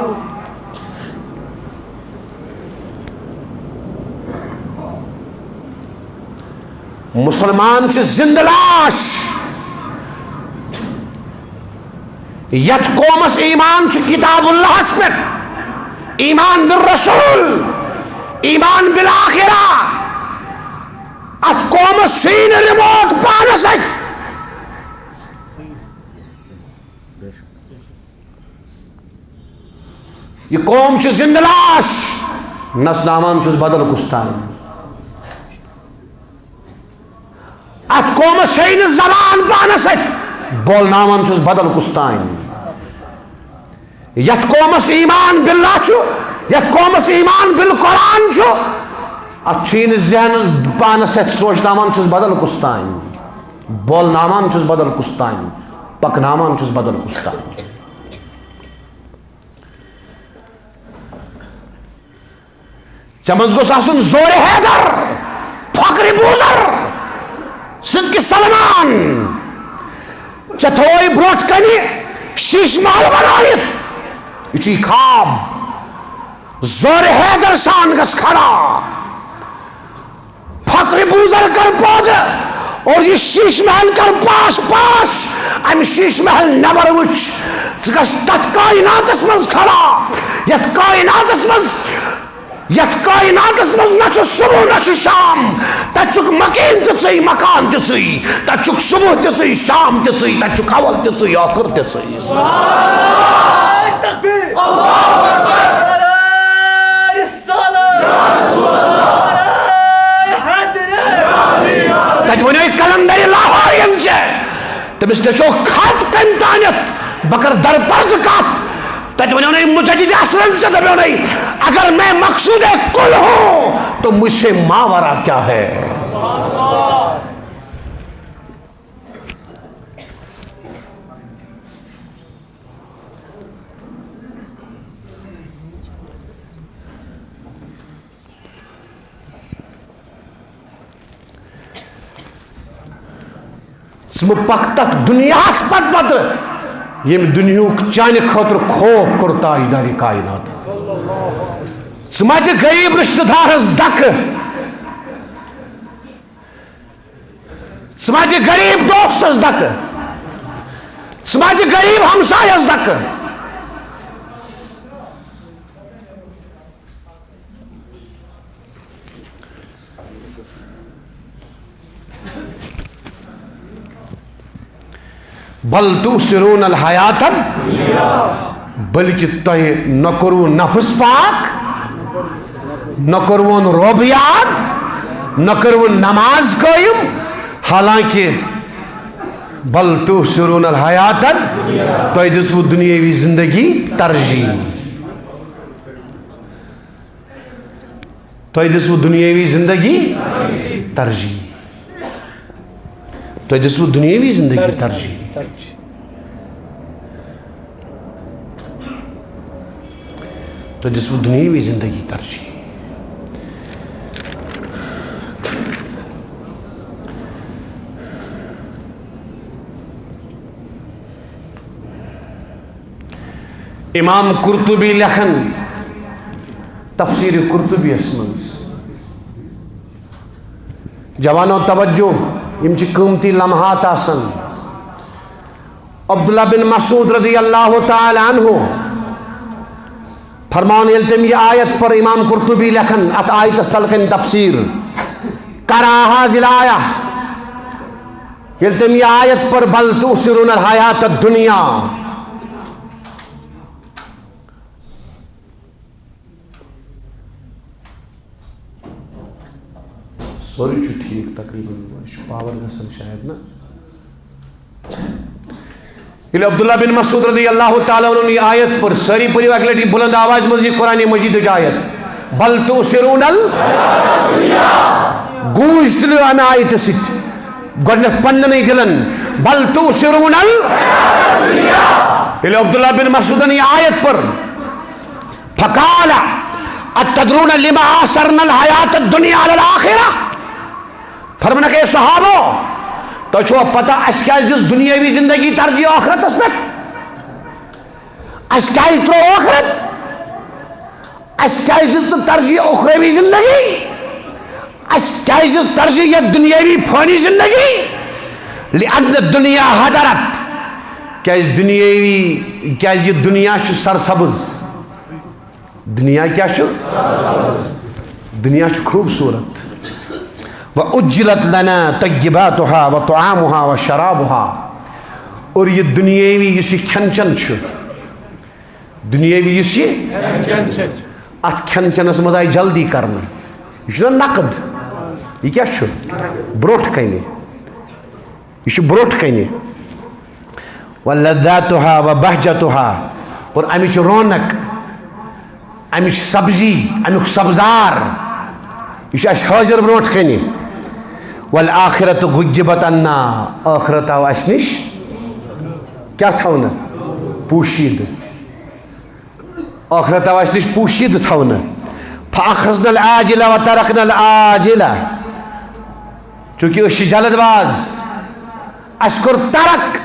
مسلمان چھُ زندٕ لاش۔ یتھ قومس ایمان چھُ کتاب اللہس پٮ۪ٹھ، ایمان بالرسول، ایمان بالآخرہ، اتھ قومس چھُے نہٕ رِموٹ پانس اَتھِ۔ یہِ قوم چھِ زندٕ لاش، نژناوان چھُس بدل کُس تام۔ اتھ قومس چھے نہٕ زبان پانس اَتھِ، بولناوان چھُس بدل کُس تام۔ یتھ قومس ایمان باللہ چھُ، یتھ قومس ایمان بالقرآن چھُ، اتھ چھُے نہٕ ذہن پانس اَتھِ، سوچناوان چھُس بدل کُس تام، بولناوان چھُس بدل کُس تام، پکناوان چھُس بدل کُس تام۔ ژےٚ منٛز گوٚژھ آسُن زورِ حیدر، فخرِ بوزر، صدقِ سلمان۔ ژےٚ تھووُے برونٛٹھ کنہِ شیٖش محل بنٲوِتھ۔ یہِ چھُے خواب۔ زورِ حیدر سان گژھ کھڑا۔ فخرِ بوزر کر پٲدٕ اور یہِ شیٖش محل کر پاش پاش۔ امہِ شیٖش محل نٮ۪بر وٕچھ۔ ژٕ گژھ تتھ کائناتس منٛز کھڑا، یتھ کائناتس منٛز، یتھ کائناتس منٛز نہ چھُ صبح نہ چھُ شام۔ تتہِ چھُکھ مکین تہِ ژٕے، مکان تہِ ژٕے۔ تتہِ چھُکھ صبح تہِ ژٕے، شام تہِ ژٕے۔ تتہِ چھُکھ اول تہِ ژٕے، ٲخر تہِ ژٕے۔ تکبیر۔ اللہ اکبر۔ نعرہ رسالت۔ یا رسول اللہ۔ نعرہ حیدری۔ تتہِ ونیو قلندر لاہورین سے، تٔمِس لیچھو خط کٔمۍ تانٮ۪تھ، بہٕ کرٕ درپردٕ کتھ۔ تتہِ ونیو نے مجدد اصلن سے، دپیو نے، اگر میں مقصود کل ہوں تو مجھ سے ماورا کیا ہے؟ ژٕ مہٕ پکھ تتھ دُنیاہس پتہٕ پتہٕ، ییٚمہِ دُنیہُک چانہِ خٲطرٕ خوف کوٚر تاجدارِ کائنات۔ ژٕ ما دِ غریب رشتہٕ دارس دکہٕ، ژٕ ما دِ غریب دوستس دکہٕ، ژٕ ما دِ غریب ہمسایس دکہٕ۔ بل تؤثرون الحیات، بلکہ تۄہہِ نہ کوٚروٕ نفس پاک، نہ کوٚروُن رۄب یاد، نہ کوٚروُن نماز قٲیِم، حالانکہ بل تؤثرون الحیات، تۄہہِ دِژوٕ دُنیٲوی زندگی ترجیح۔ تۄہہِ دِژوٕ دُنیٲوی زندگی ترجیح۔ تۄہہِ دِژوٕ دُنیٲوی زندگی ترجیح۔ تۄہہِ دِژوٕ دُنیٲوی زندگی ترجیح۔ امام قرطبی لیکھان تفسیر قرطبیس منٛز، جوانو توجہ، یِم چھِ قۭمتی لمحات آسان۔ عبداللہ بن مسعود رضی اللہ تعالی عنہ فرمان، ییٚلہِ تٔمۍ یہِ آیت پٔر، امام قرطبی لیکھان اتھ آیتس تل کن تفسیر، قرأ هذه الآية، ییٚلہِ تٔمۍ یہِ آیت پٔر، بل تؤثرون الحیات الدنیا۔ سورُے چھُ ٹھیٖک تقریباً، یہِ چھُ پاور گژھان شاید نا۔ ییٚلہِ عبداللہ بن مسعود رضی اللہ تعالیٰ عنہ یہِ آیت پٔر، سٲری پٔرِو اَکہِ لَٹہِ بُلند آوازِ منٛز یہِ قرآنِ مجیدٕچ آیت، بل تؤثرون ال-، گوٗنج تُلِو اَمہِ آیتہِ سۭتۍ گۄڈٕنٮ۪تھ پننٮ۪نٕے دِلن، بل تؤثرون ال-، ییٚلہِ عبداللہ بن مسعودن یہِ آیت پٔر، فقال، اتدرون لما آثرنا الحیات الدنیا علی الآخرہ؟ فرمانکھ، اے صحابو، تۄہہِ چھوا پتہ اسہِ کیازِ دِژ دُنیٲوی زندگی ترجیح ٲخرتس پٮ۪ٹھ؟ اسہِ کیازِ ترٛوو ٲخرت؟ اسہِ کیازِ دِژ نہٕ ترجیح اُخروی زندگی؟ اسہِ کیازِ دِژ ترجیح یتھ دُنیٲوی فٲنی زندگی؟ لأن الدنیا حضرت، کیازِ دُنیٲوی، کیازِ یہِ دُنیا چھُ سرسبز۔ دُنیا کیٛاہ چھُ؟ دُنیا چھُ خوٗبصوٗرت۔ وَأُجِّلَتْ لَنَا طَيِّبَاتُهَا وَطَعَامُهَا وَشَرَابُهَا۔ اور یہِ دُنیٲوی یُس یہِ کھٮ۪ن چٮ۪ن چھُ، دُنیٲوی یُس یہِ، اَتھ کھٮ۪ن چٮ۪نَس منٛز آیہِ جلدی کرنہٕ۔ یہِ چھُنہ نقد، یہِ کیٛاہ چھُ؟ برٛونٛٹھ کَنہِ۔ یہِ چھُ برٛونٛٹھ کَنہِ۔ وَلَذَّاتُهَا وَبَهْجَتُهَا، اور اَمِچ رونق، اَمِچ سبزی، اَمیُک سبزار، یہِ چھُ اَسہِ حٲضِر برٛونٛٹھ کَنہِ۔ وَالْآخِرَةُ غُیِّبَتْ عَنَّا، ٲخرت آو اَسہِ نِش کیٛاہ تھاونہٕ؟ پوٗشیٖدٕ۔ ٲخرت آو اَسہِ نِش پوٗشیٖدٕ تھاونہٕ۔ فأخذنا العاجلة وتركنا الآجلة۔ چونکہ أسۍ چھِ جلد باز، اَسہِ کوٚر ترک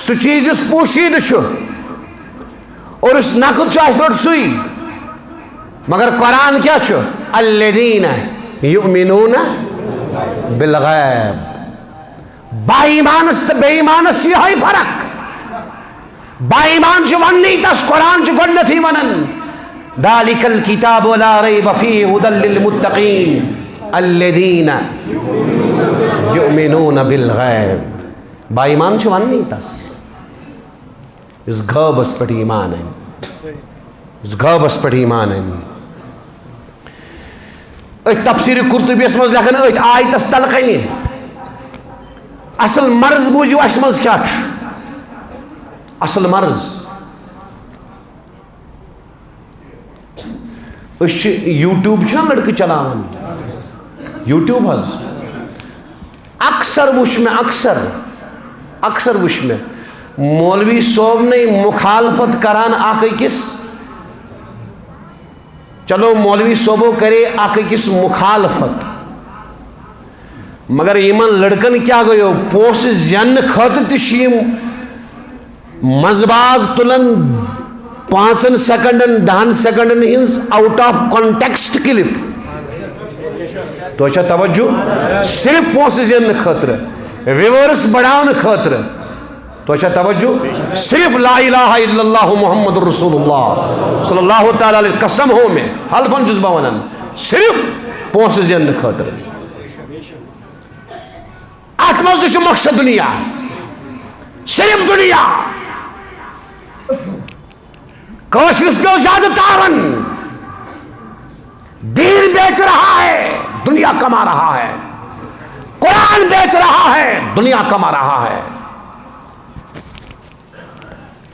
سُہ چیٖز یُس پوشیدٕ چھُ، اور یُس نقد چھُ اَسہِ پٮ۪ٹھ سُے۔ مگر قرآن کیٛاہ چھُ؟ الذين يؤمنون بالغيب۔ با ایمانس تہٕ بے ایمانس چھِ یِہوٚے فرق۔ با ایمان چھُ وننٕے تس، قرآن چھُ گۄڈنیتھٕے ونان، ذلك الكتاب لا ريب فيه هدى للمتقين الذين يؤمنون بالغيب۔ با ایمان چھُ وننٕے تس، یُس غٲبس پٮ۪ٹھ ایمان انہِ، یُس غٲبس پٮ۪ٹھ ایمان انہِ۔ أتھۍ تفسیر قرطبیس منٛز لیکھان، أتھۍ آیتس تل کنہِ، اصل مرض بوٗزِو، اسہِ منٛز کیٛاہ چھُ اصل مرض۔ أسۍ چھِ، YouTube چھُنہ لڑکہٕ چلاوان، YouTube حظ۔ اکثر وٕچھ مےٚ، اکثر، اکثر وٕچھ مےٚ مولوی صٲبنٕے مخالفت کران اکھ أکِس۔ چلو، مولوی صٲبو کرے اکھ أکِس مخالفت، مگر یِمن لڑکن کیٛاہ گوٚو؟ پونٛسہٕ زیننہٕ خٲطرٕ تہِ چھِ یِم منٛزباگ تُلان پانٛژن سیکنڈن، دہن سیکنڈن ہٕنٛز out of context clip۔ تۄہہِ چھا توجہ؟ صرف پونٛسہٕ زیننہٕ خٲطرٕ، viewers بڑاونہٕ خٲطرٕ۔ تۄہہِ چھا توجہ؟ صرف لا الہ الا اللہ محمد رسول اللہ صلی اللہ تعالیٰ علیہ، قسم ہو میں، حلفن چھُس بہٕ ونان، صرف پونٛسہٕ زیننہٕ خٲطرٕ۔ اتھ منٛز تہِ چھُ مقصد دُنیا، صرف دُنیا۔ کٲشرِس پیوٚو زیادٕ تاون۔ دین بیچ رہا ہے، دنیا کما رہا ہے۔ قرآن بیچ رہا ہے، دنیا کما رہا ہے۔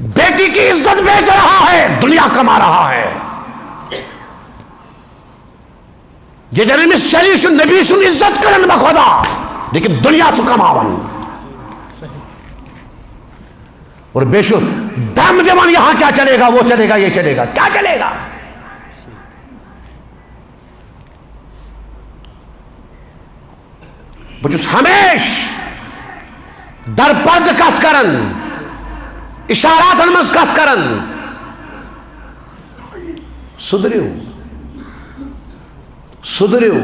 بیٹی کی عزت بیچ رہا ہے، دنیا کما رہا ہے۔ ییٚتٮ۪ن أمِس چلی چھُ نبی سُنٛد عزت کران بخدا، لیکن دنیا چھُ کماوان۔ اور بیٚیہِ چھُ دم دِوان، یہاں کیا چلے گا، وہ چلے گا، یہ چلے گا، کیا چلے گا؟ بہٕ چھُس ہمیشہٕ درپرد کتھ کران، اشاراتن منٛز کتھ کران۔ سُدھرِو، سُدھرِو۔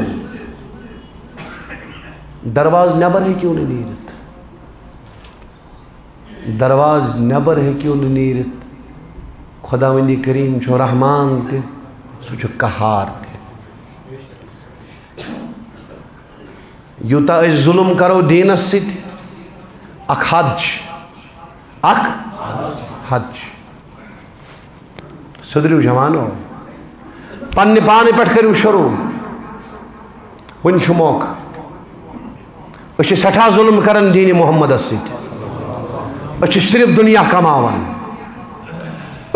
دروازٕ نٮ۪بر ہیٚکِو نہٕ نیٖرِتھ۔ دروازٕ نٮ۪بر ہیٚکِو نہٕ نیٖرِتھ۔ خۄداوندِ کریٖم چھُ رحمان تہِ، سُہ چھُ قہار تہِ۔ یوٗتاہ أسۍ ظُلُم کرو دیٖنس سۭتۍ، اکھ حد چھِ، اکھ حد چھِ۔ سُدھرِو جوانو، پننہِ پانہٕ پٮ۪ٹھ کٔرِو شروٗع۔ وُنہِ چھُ موقعہٕ۔ أسۍ چھِ سٮ۪ٹھاہ ظُلُم کران دیٖنِ محمدس سۭتۍ۔ أسۍ چھِ صرف دُنیا کماوان۔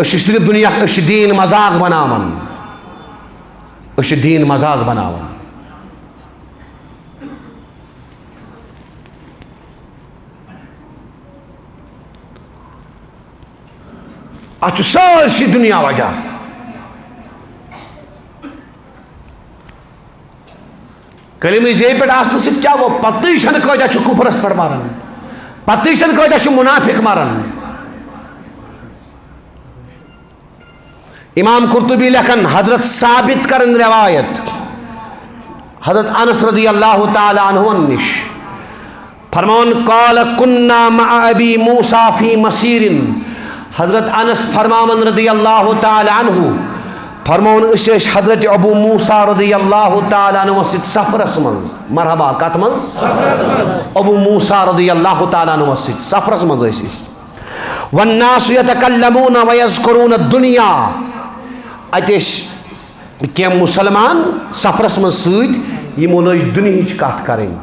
أسۍ چھِ صرف دُنیا، أسۍ چھِ دیٖن مذاق بناوان۔ أسۍ چھِ دیٖن مذاق بناوان۔ اتھ چھُ سٲرسٕے دُنیا وجہ۔ کلمہٕ زے پٮ۪ٹھ آسنہٕ سۭتۍ کیٛاہ گوٚو؟ پتہٕ چھنہٕ کٲتیٛاہ چھُ کفرس پٮ۪ٹھ مران، پتہٕ چھنہٕ کٲتیٛاہ چھُ منافق مران۔ امام قرطبی لیکھان، حضرت ثابت کرن روایت حضرت انس رضی اللہ تعالیٰ عنہ نش، فرماوان، قال كنا مع ابي موسى في مسير۔ حضرت انس فرماوان رضی اللہ تعالیٰ عنہ، فرماوان، أسۍ ٲسۍ حضرت ابو موسیٰ رضی اللہ تعالیٰ عنہ سۭتۍ سفرس منٛز۔ مرحبا، کتھ منٛز؟ ابو موسیٰ رضی اللہ تعالیٰ عنہ سۭتۍ سفرس منٛز ٲسۍ أسۍ۔ والناس يتكلمون ويذكرون الدنيا۔ اتہِ ٲسۍ کینٛہہ مسلمان سفرس منٛز سۭتۍ، یِمو لٲج دُنیہٕچ کتھ کرٕنۍ۔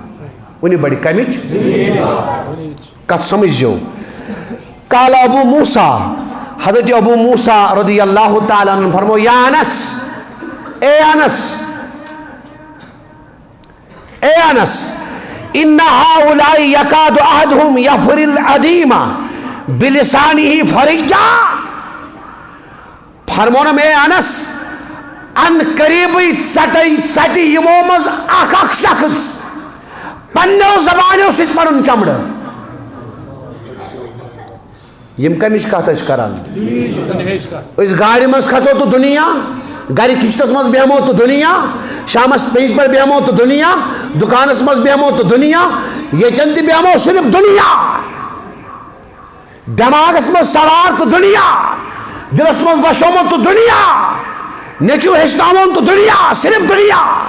وُنہِ بڑِ کمِچ؟ کتھ سمجھزیو۔ قال ابو موسیٰ، حضرت ابو موسیٰ رضی اللہ تعالیٰ عنہ فرمو، یا انس، اے انس، اے انس، ان هؤلاء يكاد احدهم يفري العظيم بلسانه فريا۔ فرمونم، اے انس، ان قریبٕے ژٹے ژٹہِ یِمو منٛز اکھ اکھ شخص پننیو زبانیو سۭتۍ پنُن چمڑٕ۔ یِم کمِچ کتھ ٲسۍ کران؟ أسۍ گاڑِ منٛز کھژو تہٕ دُنیا، گرِ کچنس منٛز بیہمو تہٕ دُنیا، شامس پینج پٮ۪ٹھ بیہمو تہٕ دُنیا، دُکانس منٛز بیہمو تہٕ دُنیا، ییٚتٮ۪ن تہِ بیہمو صرف دُنیا۔ دٮ۪ماغس منٛز سوار تہٕ دُنیا، دِلس منٛز بسیومُت تہٕ دُنیا، نیٚچو ہیٚچھناوُن تہٕ دُنیا، صرف دُنیا۔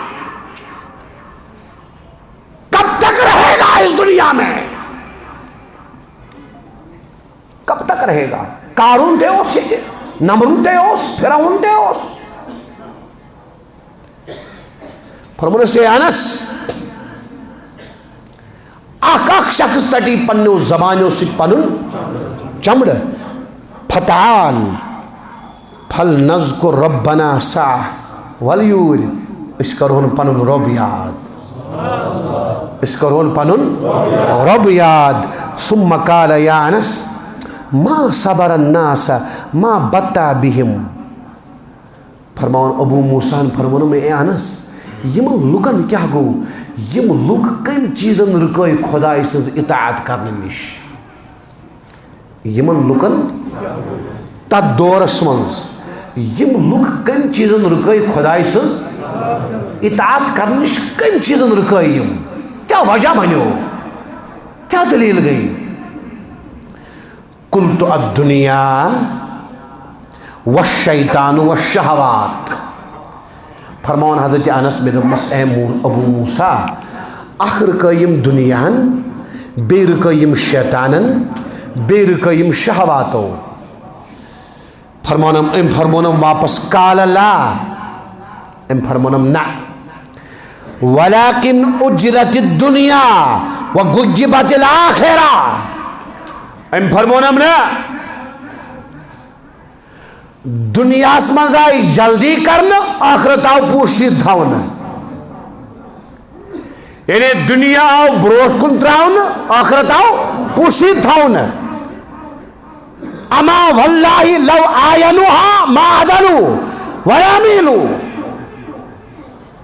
کب تک رہے گا اس دنیا میں؟ کب تک رہے گا؟ قارون تہِ اوس ییٚتہِ، نمرود تہِ اوس، فرعون تہِ اوس۔ فرمونس، اے انس، اکھ اکھ شخص ژٹی پننیو زبانیو سۭتۍ پنُن چمڑٕ۔ فتعال فلنذکر ربنا ساعة، ول یوٗرۍ، أسۍ کرہون پنُن رۄب یاد۔ أسۍ کرہون پنُن رۄب یاد۔ ثم قال یا انس ما صبر الناس ما بطأ بهم۔ فرماوان ابو موسیٰ ہن فرمونم، اے انس، یِمن لُکن کیٛاہ گوٚو؟ یِم لُکھ کمہِ چیٖزن رُکٲے خۄداے سٕنٛز اطاعت کرنہٕ نِش؟ یِمن لُکن تتھ دورس منٛز یِم لُکھ کمہِ چیٖزن رُکٲے خۄداے سٕنٛز اطاعت کرنہٕ نِش؟ کمہِ چیٖزن رُکٲے یِم؟ کیٛاہ وجہ بنیو؟ کیٛاہ دٔلیٖل گٔے؟ قلت الدنیا والشیطان والشہوات۔ فرماوان حضرت انس، مےٚ دوٚپمس، اے مو-، ابو موسیٰ، اکھ رُکٲے یِم دُنیاہن، بیٚیہِ رُکٲے یِم شیطانن، بیٚیہِ رُکٲے یِم شہواتو۔ فرمونم، أمۍ فرمونم واپس، قال لا، أمۍ فرمونم نہ، ولكن أجلت الدنيا وغيبت الآخرة۔ أمۍ فرمونم نہ، دُنیاہس منٛز آیہِ جلدی کرنہٕ، ٲخرت آو پوٗشِتھ تھاونہٕ۔ یعنی دُنیا آو برونٛٹھ کُن تراونہٕ، ٲخرت آو پوٗشِتھ تھاونہٕ۔ اما واللہ لو عاینوها ما عدلوا ولا میلوا۔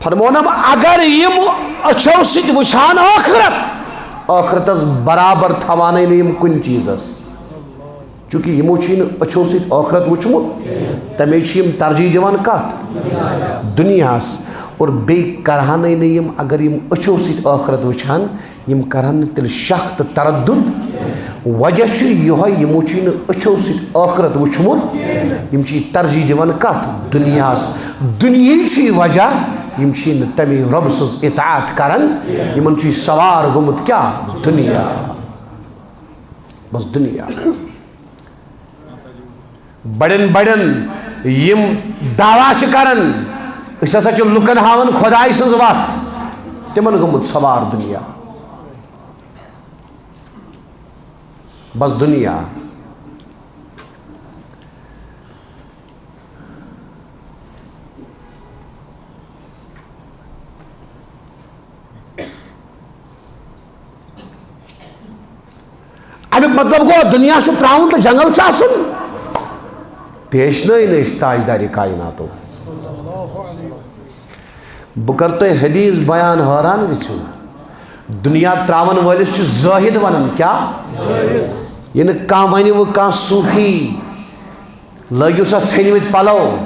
فرمونم، اگر یِم أچھو سۭتۍ وٕچھان ٲخرت، ٲخرتس برابر تھاوانٕے نہٕ یِم کُنہِ چیٖزس۔ چونکہ یِمو چھُے نہٕ أچھو سۭتۍ ٲخرت وٕچھمُت، تمے چھِ یِم ترجیح دِوان کتھ؟ دُنیاہس۔ اور بیٚیہِ کرہانٕے نہٕ یِم، اگر یِم أچھو سۭتۍ ٲخرت وٕچھہن، یِم کرن نہٕ تیٚلہِ شک تہٕ تردُد۔ وجہ چھُ یِہوٚے، یِمو چھُے نہٕ أچھو سۭتۍ ٲخرت وٕچھمُت، یِم چھِ یہِ ترجیح دِوان کتھ؟ دُنیاہس۔ دُنیاہٕے چھُ یہِ وجہ، یِم چھِ نہٕ تَمہِ رۄبہٕ سٕنٛز اطاعت کران، یِمن چھُ یہِ سوار گوٚمُت کیٛاہ؟ دُنیا۔ بس دُنیا۔ بڑٮ۪ن بڑٮ۪ن یِم دعویٰ چھِ کران، أسۍ ہسا چھِ لُکن ہاوان خۄداے سٕنٛز وتھ، تِمن گوٚمُت سوار دُنیا۔ بس دُنیا۔ اَمیُک مطلب گوٚو، دُنیا چھُ ترٛاوُن تہٕ جنگل چھُ اَژُن۔ تہِ ہیٚچھنٲے نہٕ أسۍ تاجدارِ کائناتو۔ بہٕ کرٕ تۄہہِ حدیث بیان، حٲران گٔژھِو۔ دُنیا ترٛاوَن وٲلِس چھُ زٲہِد وَنان۔ کیٛاہ؟ یہِ نہٕ کانٛہہ وَنہِ وۄنۍ کانٛہہ صوٗفی۔ لٲگِو سا ژھیٚنۍمٕتۍ پَلو،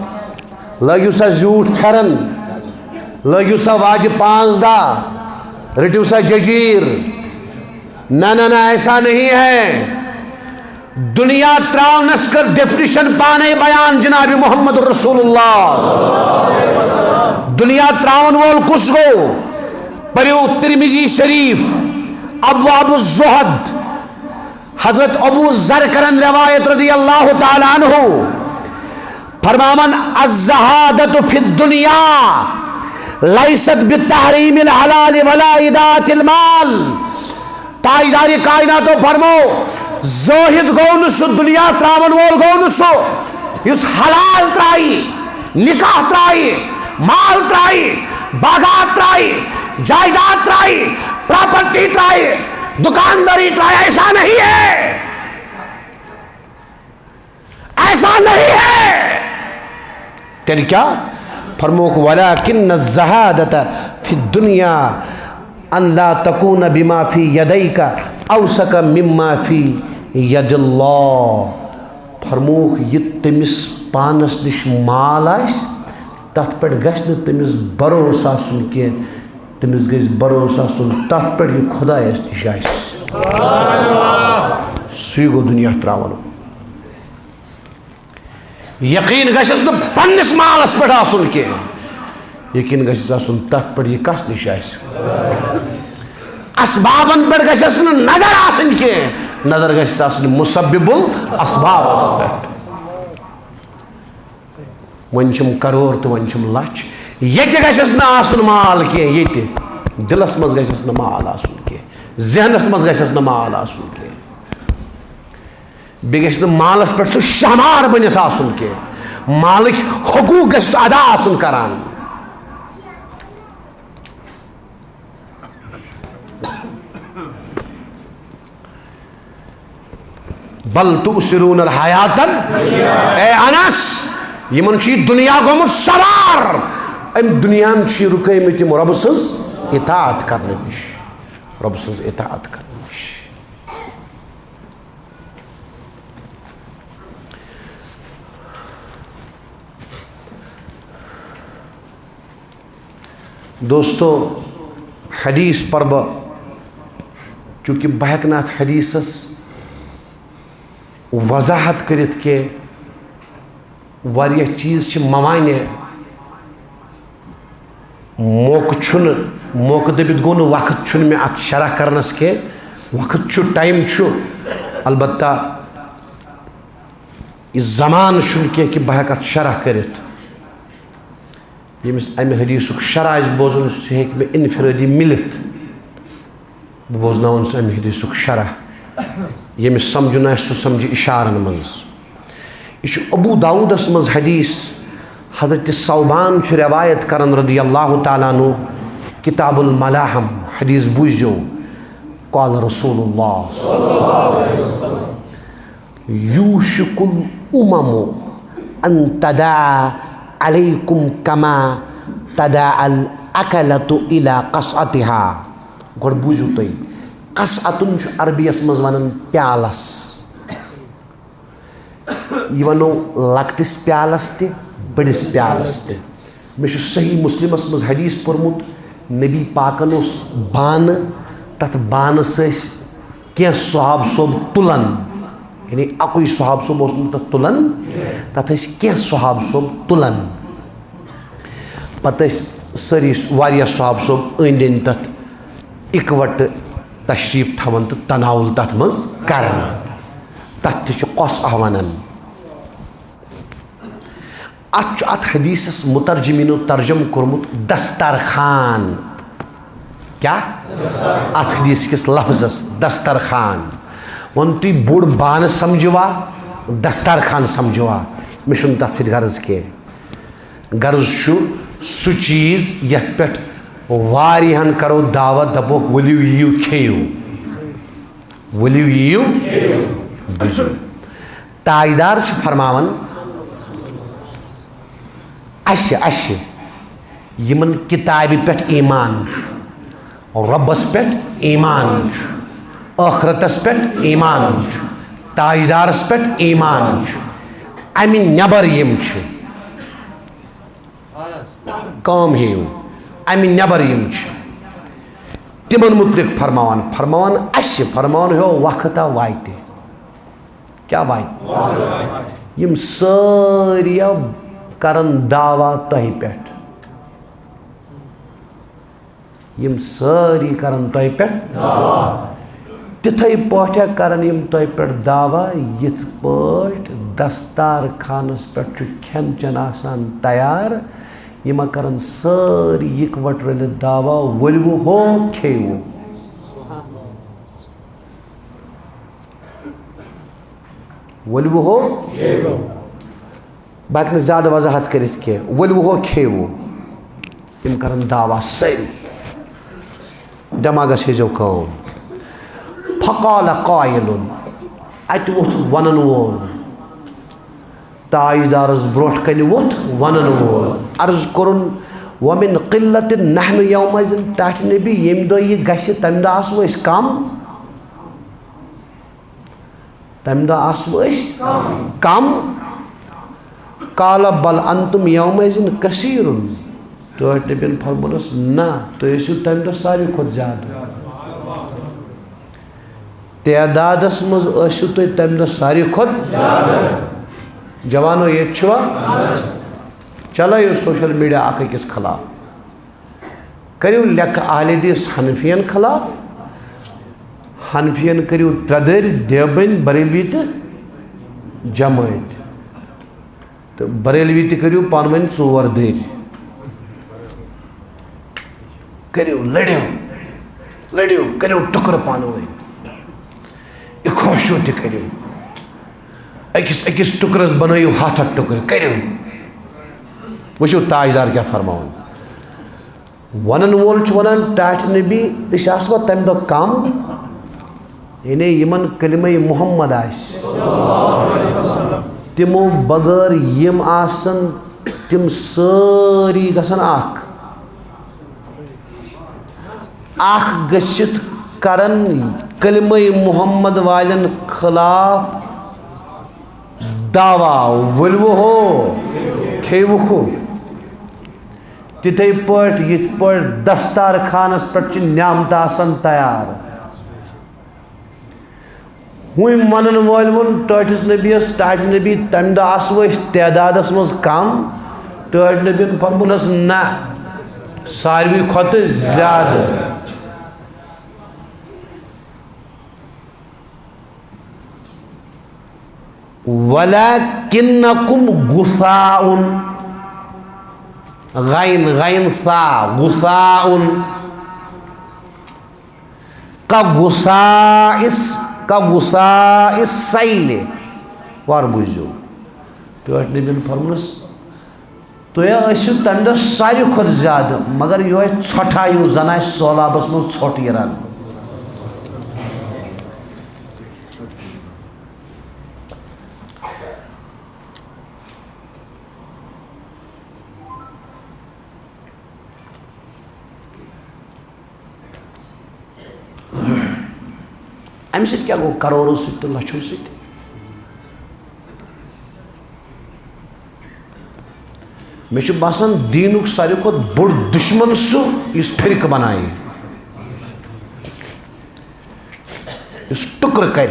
لٲگِو سا زیوٗٹھ پھٮ۪رن، لٲگِو سا واجہِ پانٛژھ دَہ، رٔٹِو سا جٔجیٖر۔ نہ، نہ، نہ، ایسا نہیں ہے۔ دُنیا ترٛاونَس کٔر definition پانَے بیان جناب محمد رسول اللہ۔ دُنیا ترٛاوَن وول کُس گوٚو؟ پٔرِو ترمذی شریف، ابواب الزہد۔ حضرت ابو ذر کرن روایت رضی اللہ تعالیٰ عنہ، فرماوان، الزہادۃ فی الدنیا لیست بتحریم الحلال ولا اضاعۃ المال۔ تاجدار کائناتو فرمو، زاہد گوٚو نہٕ سُہ، دُنیا ترٛاوَن وول گوٚو نہٕ سُہ، یُس حلال ترٛایہِ، نکاح ترٛایہِ، مال ترٛایہِ، باغات ترٛایہِ، جائیداد ترٛایہِ، پراپرٹی ترٛایہِ، دکانداری ترٛایہِ۔ ایسا نہیں ہے، ایسا نہیں ہے۔ تیٚلہِ کیٛاہ؟ فرموک، "ولكن الزهادة في الدنيا أن لا تكون بما في يديك أوسق مما في يد الله۔" فرموک، یہِ تٔمِس پانَس نِش مال آسہِ، تَتھ پٮ۪ٹھ گژھِ نہٕ تٔمِس بھروسہٕ آسُن کینٛہہ۔ تٔمِس گژھِ بھروسہٕ آسُن تَتھ پٮ۪ٹھ، یہِ خۄدایَس نِش آسہِ۔ سُے گوٚو دُنیا ترٛاوَن۔ یقیٖن گژھٮ۪س نہٕ پننِس مالس پٮ۪ٹھ آسُن کینٛہہ، یقیٖن گژھٮ۪س آسُن تتھ پٮ۪ٹھ، یہِ کس نِش آسہِ۔ اسبابن پٮ۪ٹھ گژھٮ۪س نہٕ نظر آسٕنۍ کینٛہہ، نظر گژھٮ۪س آسٕنۍ مسبب الاسبابس پٮ۪ٹھ۔ وۄنۍ چھِم کرور تہٕ وۄنۍ چھِم لچھ، ییٚتہِ گژھٮ۪س نہٕ آسُن مال کینٛہہ، ییٚتہِ دِلس منٛز گژھٮ۪س نہٕ مال آسُن کینٛہہ، ذہنس منٛز گژھٮ۪س نہٕ مال آسُن کینٛہہ۔ بیٚیہِ گژھِ نہٕ مالس پٮ۪ٹھ سُہ شہمار بٔنِتھ آسُن کینٛہہ۔ مالٕکۍ حقوٗق گژھِ سُہ ادا آسُن کران۔ بل تؤثرون الحیات ال-، اے انس، یِمن چھُ یہِ دُنیا گوٚمُت سوار۔ أمۍ دُنیاہن چھِ رُکٲومٕتۍ یِم رۄبہٕ سٕنٛز اطاعت کرنہٕ نِش، رۄبہٕ سٕنٛز اطاعت کرنہٕ نِش۔ دوستو، حدیث پرٕ بہٕ، چونکہ بہٕ ہٮ۪کہٕ نہٕ اَتھ حدیثس وضاحت کٔرِتھ کینٛہہ۔ واریاہ چیٖز چھِ موانع، موقعہٕ چھُنہٕ، موقعہٕ دٔپِتھ گوٚو نہٕ، وقت چھُنہٕ مےٚ اَتھ شرح کرنَس کینٛہہ۔ وقت چھُ، ٹائم چھُ، البتہ یہِ زمانہٕ چھُنہٕ کینٛہہ کہِ بہٕ ہٮ۪کہٕ اَتھ شرح کٔرِتھ۔ ییٚمِس اَمہِ حدیثُک شرح آسہِ بوزُن، سُہ ہیٚکہِ مےٚ انفرٲدی مِلِتھ۔ بہٕ بوزناوَن سُہ اَمہِ حدیثُک شرح۔ ییٚمِس سمجھُن آسہِ، سُہ سمجھِ اِشارن منٛز۔ یہِ چھُ ابو داؤدس منٛز حدیث۔ حضرت ثوبان چھُ روایت کران رضی اللہ تعالیٰ عنہ، کتاب الملاحم، حدیث بوٗزِو۔ قال رسول اللہ، یوشک الامم ان تداعی علیکم کما تداعی الاکلۃ الی قصعتہا۔ گۄڈٕ بوٗزِو تُہۍ، قصعتن چھُ عربی یس منٛز ونان پیالس۔ یہِ ونو لۄکٹِس پیالس تہِ، بٔڑِس پیالس تہِ۔ مےٚ چھُ صحیح مسلمس منٛز حدیث پوٚرمُت، نبی پاکن اوس بانہٕ، تتھ بانس ٲسۍ کینٛہہ صحاب صٲب تُلان، یعنی اکُے صحاب صٲب اوس نہٕ تتھ تُلان، تتھ ٲسۍ کینٛہہ صحاب صٲب تُلان۔ پتہٕ ٲسۍ سٲری، واریاہ صحاب صٲب أنٛدۍ أنٛدۍ تتھ اِکوٹہٕ تشریف تھاوان تہٕ تناول تتھ منٛز کران۔ تتھ تہِ چھُ قصعہ ونان۔ اتھ چھُ اتھ حدیثس مترجمینو ترجمہٕ کوٚرمُت دسترخوان۔ کیٛاہ؟ اتھ حدیث کِس لفظس دسترخوان۔ وۄنۍ تُہۍ بوٚڑ بانہٕ سمجھوا، دسترخوان سمجھوا، مےٚ چھُنہٕ تتھ سۭتۍ غرض کینٛہہ۔ غرض چھُ سُہ چیٖز یتھ پٮ۪ٹھ واریاہن کرو دعوت، دپوکھ، "ؤلِو یِیِو کھیٚیِو، ؤلِو یِیِو بُزِو۔" تاجدار چھِ فرماوان، اسہِ، اسہِ یِمن کتابہِ پٮ۪ٹھ ایمان چھُ، رۄبس پٮ۪ٹھ ایمان چھُ، ٲخرتس پٮ۪ٹھ ایمان چھُ، تاجدارس پٮ۪ٹھ ایمان چھُ، امہِ نٮ۪بر یِم چھِ، کٲم ہیٚیِو، امہِ نٮ۪بر یِم چھِ، تِمن مُتعلق فرماوان، فرماوان اسہِ، فرماوان ہیو وقتا واتہِ۔ کیٛاہ واتہِ؟ یِم سٲری کرن دعویٰ تۄہہِ پٮ۪ٹھ۔ یِم سٲری کرن تۄہہِ پٮ۪ٹھ دعویٰ۔ تِتھے پٲٹھۍ کرن یِم تۄہہِ پٮ۪ٹھ دعویٰ، یِتھ پٲٹھۍ دستار خانس پٮ۪ٹھ چھُ کھٮ۪ن چٮ۪ن آسان تیار۔ یِم کرن سٲری یِکوٹہٕ رٔلِتھ دعویٰ، "ؤلِو ہو، کھیٚیِو۔" ؤلِو ہو۔ بہٕ ہٮ۪کہٕ نہٕ زیادٕ وضاحت کٔرِتھ کینٛہہ۔ ؤلِو ہو، کھیٚیِو۔ یِم کرن دعویٰ سٲری۔ دٮ۪ماغس ہیٚزیو کٲم۔ فقال قائل، اتہِ ووٚتھ ونن وول، تاجدارس برونٛٹھ کنہِ ووٚتھ ونن وول۔ عرض کوٚرُن، "ومن قلة نحن یومئذ"، ٹاٹھۍ نبی، ییٚمہِ دۄہ یہِ گژھِ، تمہِ دۄہ آسو أسۍ کم۔ تمہِ دۄہ آسو أسۍ کم۔ قال بل انتم یومئذ کثیر۔ ٹٲٹھۍ نبین فرمونس، نہ، تُہۍ ٲسِو تمہِ دۄہ ساروی کھۄتہٕ زیادٕ۔ تعدادس منٛز ٲسِو تُہۍ تمہِ دۄہ ساروی کھۄتہٕ زیادٕ۔ جوانو، ییٚتہِ چھُوا؟ چلٲیِو سوشل میڈیا اکھ أکِس خلاف۔ کٔرِو لیکھٕ اہل حدیث حنفین خلاف، حنفین کٔرِو ترٛےٚ دٔرۍ، دیوبند، بریلوی تہٕ جمٲعت۔ تہٕ بریلوی تہِ کٔرِو پانہٕ ؤنۍ ژور دٔرۍ۔ کٔرِو، لٔڑِو، لٔڑِو، کٔرِو ٹُکرٕ پانہٕ ؤنۍ۔ اِکوشو تہِ کٔرِو۔ أکِس أکِس ٹُکرَس بَنٲیِو ہَتھ ہَتھ ٹُکرٕ، کٔرِو۔ وٕچھِو تاجدار کیٛاہ فرماوان۔ وَنَن وول چھُ وَنان، ٹاٹھۍ نبی، أسۍ آسوا تَمہِ دۄہ کَم؟ یعنی یِمن کلمہ محمد آسہِ، تِمو بغٲر یِم آسن، تِم سٲری گژھن اکھ۔ اکھ گٔژھِتھ کرن کلمہ محمد والٮ۪ن خلاف دعویٰ، "ؤلِو ہو، کھیٚیِو ہو۔" تِتھے پٲٹھۍ، یِتھ پٲٹھۍ دستارخانس پٮ۪ٹھ چھِ نعمتہٕ آسان تیار۔ ہوٚمۍ ونن وٲلۍ ووٚن ٹٲٹھِس نبیَس، "ٹاٹھۍ نبی، تَمہِ دۄہ آسو أسۍ تعدادس منٛز کم؟" ٹٲٹھۍ نبیَن فرمونس، "نہ، ساروی کھۄتہٕ زیادٕ۔" "ولکنکم غثاء"، غین، غین ثا، غثاء۔ "کغثاء الس-، کغثاء السیل"۔ وار بوٗزِو۔ ٹٲٹھۍ نبیَن فرمونس، "تُہۍ ٲسِو تَمہِ دۄہ ساروی کھۄتہٕ زیادٕ، مگر یِہوٚے ژھۄٹھا ہیوٗ زَن آسہِ سہلابَس منٛز ژھۄٹھ یِران۔" اَمہِ سۭتۍ کیٛاہ گوٚو؟ کرورو سۭتۍ تہٕ لَچھو سۭتۍ۔ مےٚ چھُ باسان، دیٖنُک ساروی کھۄتہٕ بوٚڑ دُشمَن سُہ، یُس فرقہٕ بَنایہِ، یُس ٹُکرٕ کَرِ۔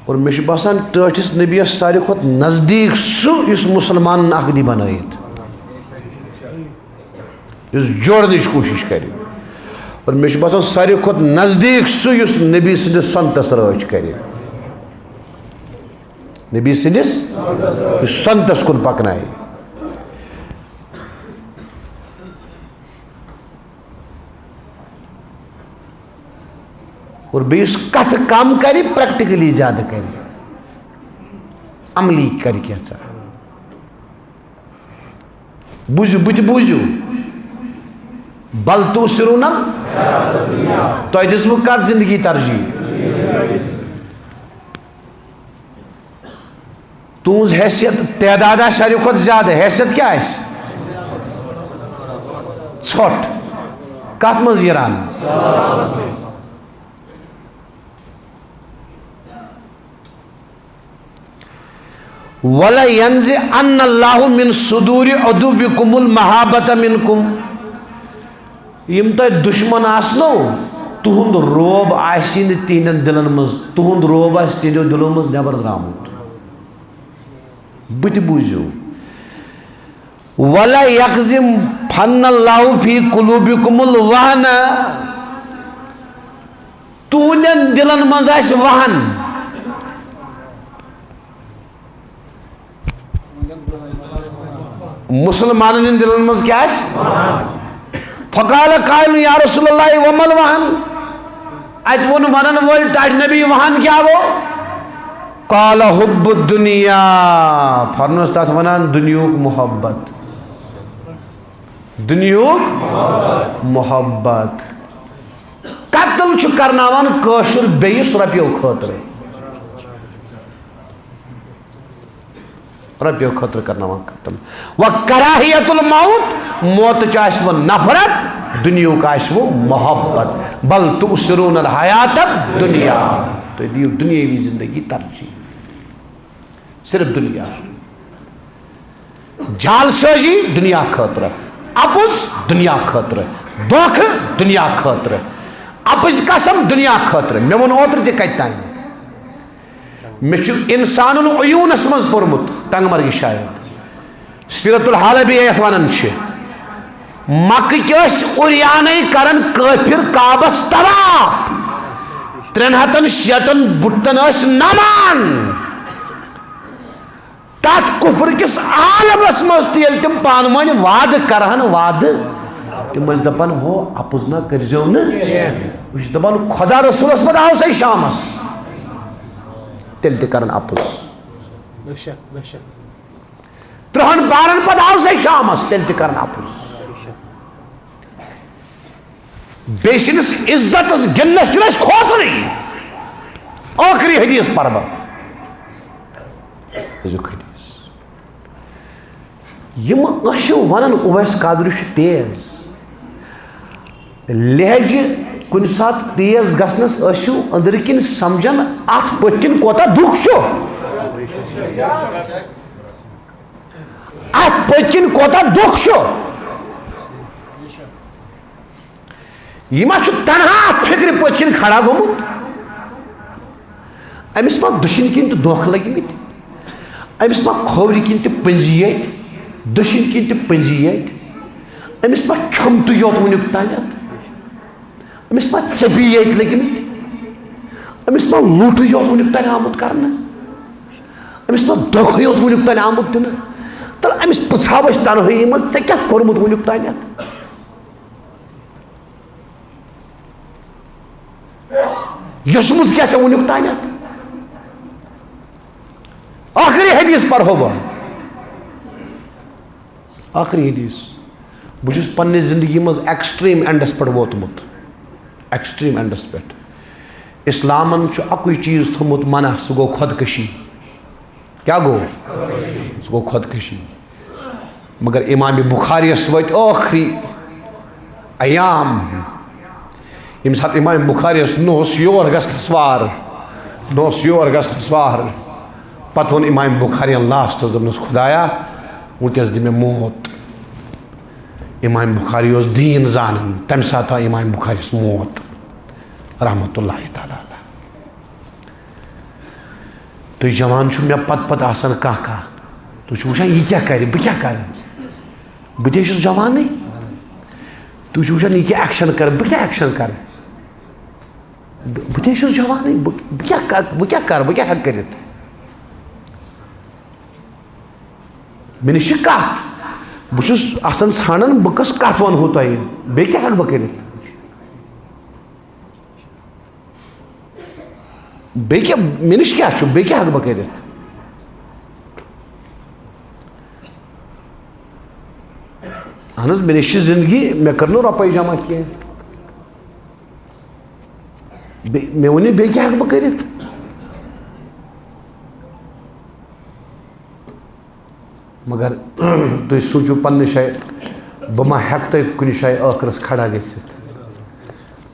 اور مےٚ چھُ باسان، ٹٲٹھِس نبیَس ساروی کھۄتہٕ نزدیٖک سُہ، یُس مُسلمانَن اَکھ دی بَنٲیِتھ، یُس جوڑنٕچ کوٗشِش کَرِ۔ اور مےٚ چھُ باسان، ساروی کھۄتہٕ نزدیٖک سُہ، یُس نبی سٕنٛدِس سنتَس رٲچھ کَرِ، نبی سٕنٛدِس، یُس سنتَس کُن پَکنایہِ۔ اور بیٚیہِ یُس کَتھٕ کَم کَرِ، پریکٹیکلی زیادٕ کَرِ، عملی کَرِ کینٛژھا۔ بوٗزِو، بہٕ تہِ بوٗزِو۔ بل تؤثرون، تۄہہِ دِژوٕ کَتھ زِندگی ترجیح؟ تُہٕنٛز حیثیت، تعداد آسہِ ساروی کھۄتہٕ زیادٕ، حیثیت کیٛاہ آسہِ؟ ژھۄٹھ۔ کَتھ منٛز یِران؟ "ولینزعن اللہ من صدور عدوکم المحبۃ منکم"۔ یِم تۄہہِ دُشمن آسنو، تُہُنٛد رعب آسہِ نہٕ تِہنٛدٮ۪ن دِلن منٛز، تُہُنٛد رعب آسہِ تِہنٛدیو دِلو منٛز نٮ۪بر درٛامُت۔ بہٕ تہِ بوٗزِو۔ "ولیقذفن اللہ فی قلوبکم الوہن"، تُہنٛدٮ۪ن دِلن منٛز آسہِ وہن۔ مُسلمانن ہٕنٛدٮ۪ن دِلن منٛز کیٛاہ آسہِ؟ فقال قائل یا رسول اللہ وما الوہن؟ اَتہِ ووٚن ونن وٲلۍ، "ٹاٹھۍ نبی، وہن کیٛاہ گوٚو؟" قال حب الدنیا، فرموس تَتھ ونان دُنیہُک محبت۔ دُنیہُک محبت۔ قتل چھُ کرناوان کٲشُر بیٚیِس رۄپیو خٲطرٕ۔ رۄپیو خٲطرٕ کرناوان قتل۔ و کراہیت الموت، موتٕچ آسہِ وۄنۍ نفرت، دُنیہُک آسہِ وۄنۍ محبت۔ بل تؤثرون الحیات الدنیا، تُہۍ دِیِو دُنیٲوی زندگی ترجیح۔ صرف دُنیا۔ جعل سٲزی دُنیا خٲطرٕ، اَپُز دُنیا خٲطرٕ، دھوکہٕ دُنیا خٲطرٕ، اَپٕزۍ قسم دُنیا خٲطرٕ۔ مےٚ ووٚن اوترٕ تہِ کَتہِ تام، مےٚ چھُ اِنسان العیوٗنَس منٛز پوٚرمُت، ٹنٛگہٕ مرگہِ شاید، سیرت الحالبی یَتھ وَنان چھِ۔ مکٕکۍ ٲسۍ اُریانَے کران کٲفِر کعبَس طواف، ترٛٮ۪ن ہَتَن شیٹَن بُتَن ٲسۍ نَمان۔ تَتھ کُفر کِس عالمَس منٛز تہِ ییٚلہِ تِم پانہٕ ؤنۍ وعدٕ کرہَن، وعدٕ، تِم ٲسۍ دَپان، ہو، اَپُز نہ کٔرۍزیو نہٕ۔ بہٕ چھُس دَپان، خۄدا رسوٗلَس پَتہٕ آو سَے شامَس، تیٚلہِ تہِ کرَن اَپُز۔ بے شک، بے شک۔ ترٛہَن بارَن پَتہٕ آو سَے شامَس، تیٚلہِ تہِ کرَن اَپُز۔ بیٚیہِ سٕنٛدِس عزتَس گِنٛدنَس چھُنہٕ اَسہِ کھوژنٕے۔ ٲخری حدیث پَرٕ بہٕ۔ أزیُک حدیث۔ یِم ٲسِو وَنان، اویس قادری چھُ تیز۔ لہجہِ کُنہِ ساتہٕ تیز گژھنَس ٲسِو أنٛدرٕ کِنۍ سَمجھان، اَتھ پٔتۍ کِنۍ کوتاہ دُکھ چھُ۔ اَتھ پٔتۍ کِنۍ کوتاہ دُکھ چھُ۔ یہِ ما چھُ تنہا اَتھ فِکرِ پٔتۍ کِنۍ کھڑا گوٚمُت؟ أمِس ما دٔچھِنۍ کِنۍ تہِ دھوکہٕ لٔگمٕتۍ؟ أمِس ما کھوورِ کِنۍ تہِ پٔنٛزی یٲتۍ، دٔچھِنۍ کِنۍ تہِ پٔنٛزی یٲتۍ؟ أمِس ما کھیوٚمتُے یوت وٕنیُک تانٮ۪تھ؟ أمِس ما ژیٚپی یٲتۍ لٔگمٕتۍ؟ أمِس ما لوٗٹٕے یوت وٕنیُک تانۍ آمُت کرنہٕ؟ أمِس ما دھوکھٕے یوت وٕنیُک تانۍ آمُت دِنہٕ؟ تَلہٕ أمِس پرٛژھاو أسۍ تنہٲیی منٛز، ژےٚ کیٛاہ کوٚرمُت وٕنیُک تانٮ۪تھ؟ یوٚژمُت کیٛاہ ژےٚ وٕنیُک تانٮ۪تھ؟ ٲخری حدیث پرہو بہٕ۔ ٲخری حدیث۔ بہٕ چھُس پننہِ زندگی منٛز extreme endس پٮ۪ٹھ ووتمُت۔ Extreme endس پٮ۪ٹھ۔ اسلامن چھُ اَکُے چیٖز تھوٚمُت منع، سُہ گوٚو خۄدکشی۔ کیٛاہ گوٚو؟ سُہ گوٚو خۄدکشی۔ مگر امام بخاریس وٲتۍ ٲخری ایام، ییٚمہِ ساتہٕ امام بخاریس نہ اوس یور گژھنس وار، نہ اوس یور گژھنس وار، پتہٕ ووٚن امام بخارین lastس، دوٚپنس، خدایا، وٕنکیٚس دِ مےٚ موت۔ امام بخاری اوس دیٖن زانان، تمہِ ساتہٕ آو امام بخاریس موت، رحمتہ اللہ تعالیٰ علیہ۔ تُہۍ جوان چھِو، مےٚ پتہٕ پتہٕ آسان کانٛہہ کانٛہہ۔ تُہۍ چھِو وٕچھان، یہِ کیٛاہ کرِ، بہٕ کیٛاہ کرٕ؟ بہٕ تہِ چھُس جوانٕے۔ تُہۍ چھِو وٕچھان، یہِ کیٛاہ action کرِ، بہٕ کیٛاہ action کرٕ؟ بہٕ، بہٕ تہِ چھُس جوانٕے، بہٕ، بہٕ کیٛاہ کرٕ، بہٕ کیٛاہ کرٕ، بہٕ کیٛاہ ہٮ۪کہٕ کٔرِتھ؟ مےٚ نِش چھِ کتھ، بہٕ چھُس آسان ژھانڈان، بہٕ کۄس کتھ ونہو تۄہہِ، بیٚیہِ کیٛاہ ہٮ۪کہٕ بہٕ کٔرِتھ؟ بیٚیہِ کیٛاہ، مےٚ نِش کیٛاہ چھُ؟ بیٚیہِ کیٛاہ ہٮ۪کہٕ بہٕ کٔرِتھ؟ اہن حظ، مےٚ نِش چھِ زندگی، مےٚ کٔر نہٕ رۄپَے جمع کینٛہہ۔ بیٚیہِ، مےٚ ؤنِو، بیٚیہِ کیٛاہ ہٮ۪کہٕ بہٕ کٔرِتھ؟ مگر تُہۍ سوٗنٛچِو پننہِ جایہِ، بہٕ ما ہٮ۪کہٕ تۄہہِ کُنہِ جایہِ ٲخرس کھڑا گٔژھِتھ؟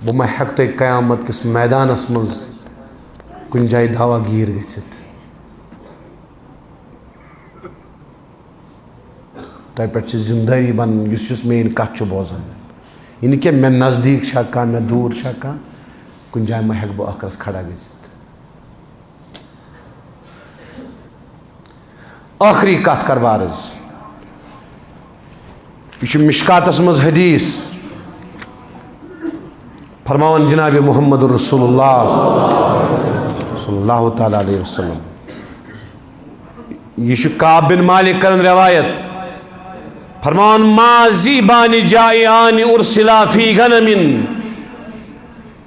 بہٕ ما ہٮ۪کہٕ تۄہہِ قیامت کِس میدانس منٛز کُنہِ جایہِ دعویٰ گیٖر گٔژھِتھ؟ تۄہہِ پٮ۪ٹھ چھِ ذمہٕ دٲری بنان، یُس یُس میٛٲنۍ کتھ چھُ بوزان۔ یہِ نہٕ کینٛہہ مےٚ نزدیٖک چھا کانٛہہ، مےٚ دوٗر چھا کانٛہہ، کُنہِ جایہِ ما ہٮ۪کہٕ بہٕ ٲخرس کھڑا گٔژھِتھ؟ ٲخری کتھ کرٕ بہٕ عرض۔ یہِ چھُ مشکاتس منٛز حدیث۔ فرماوان جناب محمد رسول اللہ صلی اللہ تعالیٰ علیہ وسلم۔ یہِ چھُ کعب بن مالک کران روایت۔ فرماوان، ما ذئبان جائعان ارسلا فی غنم۔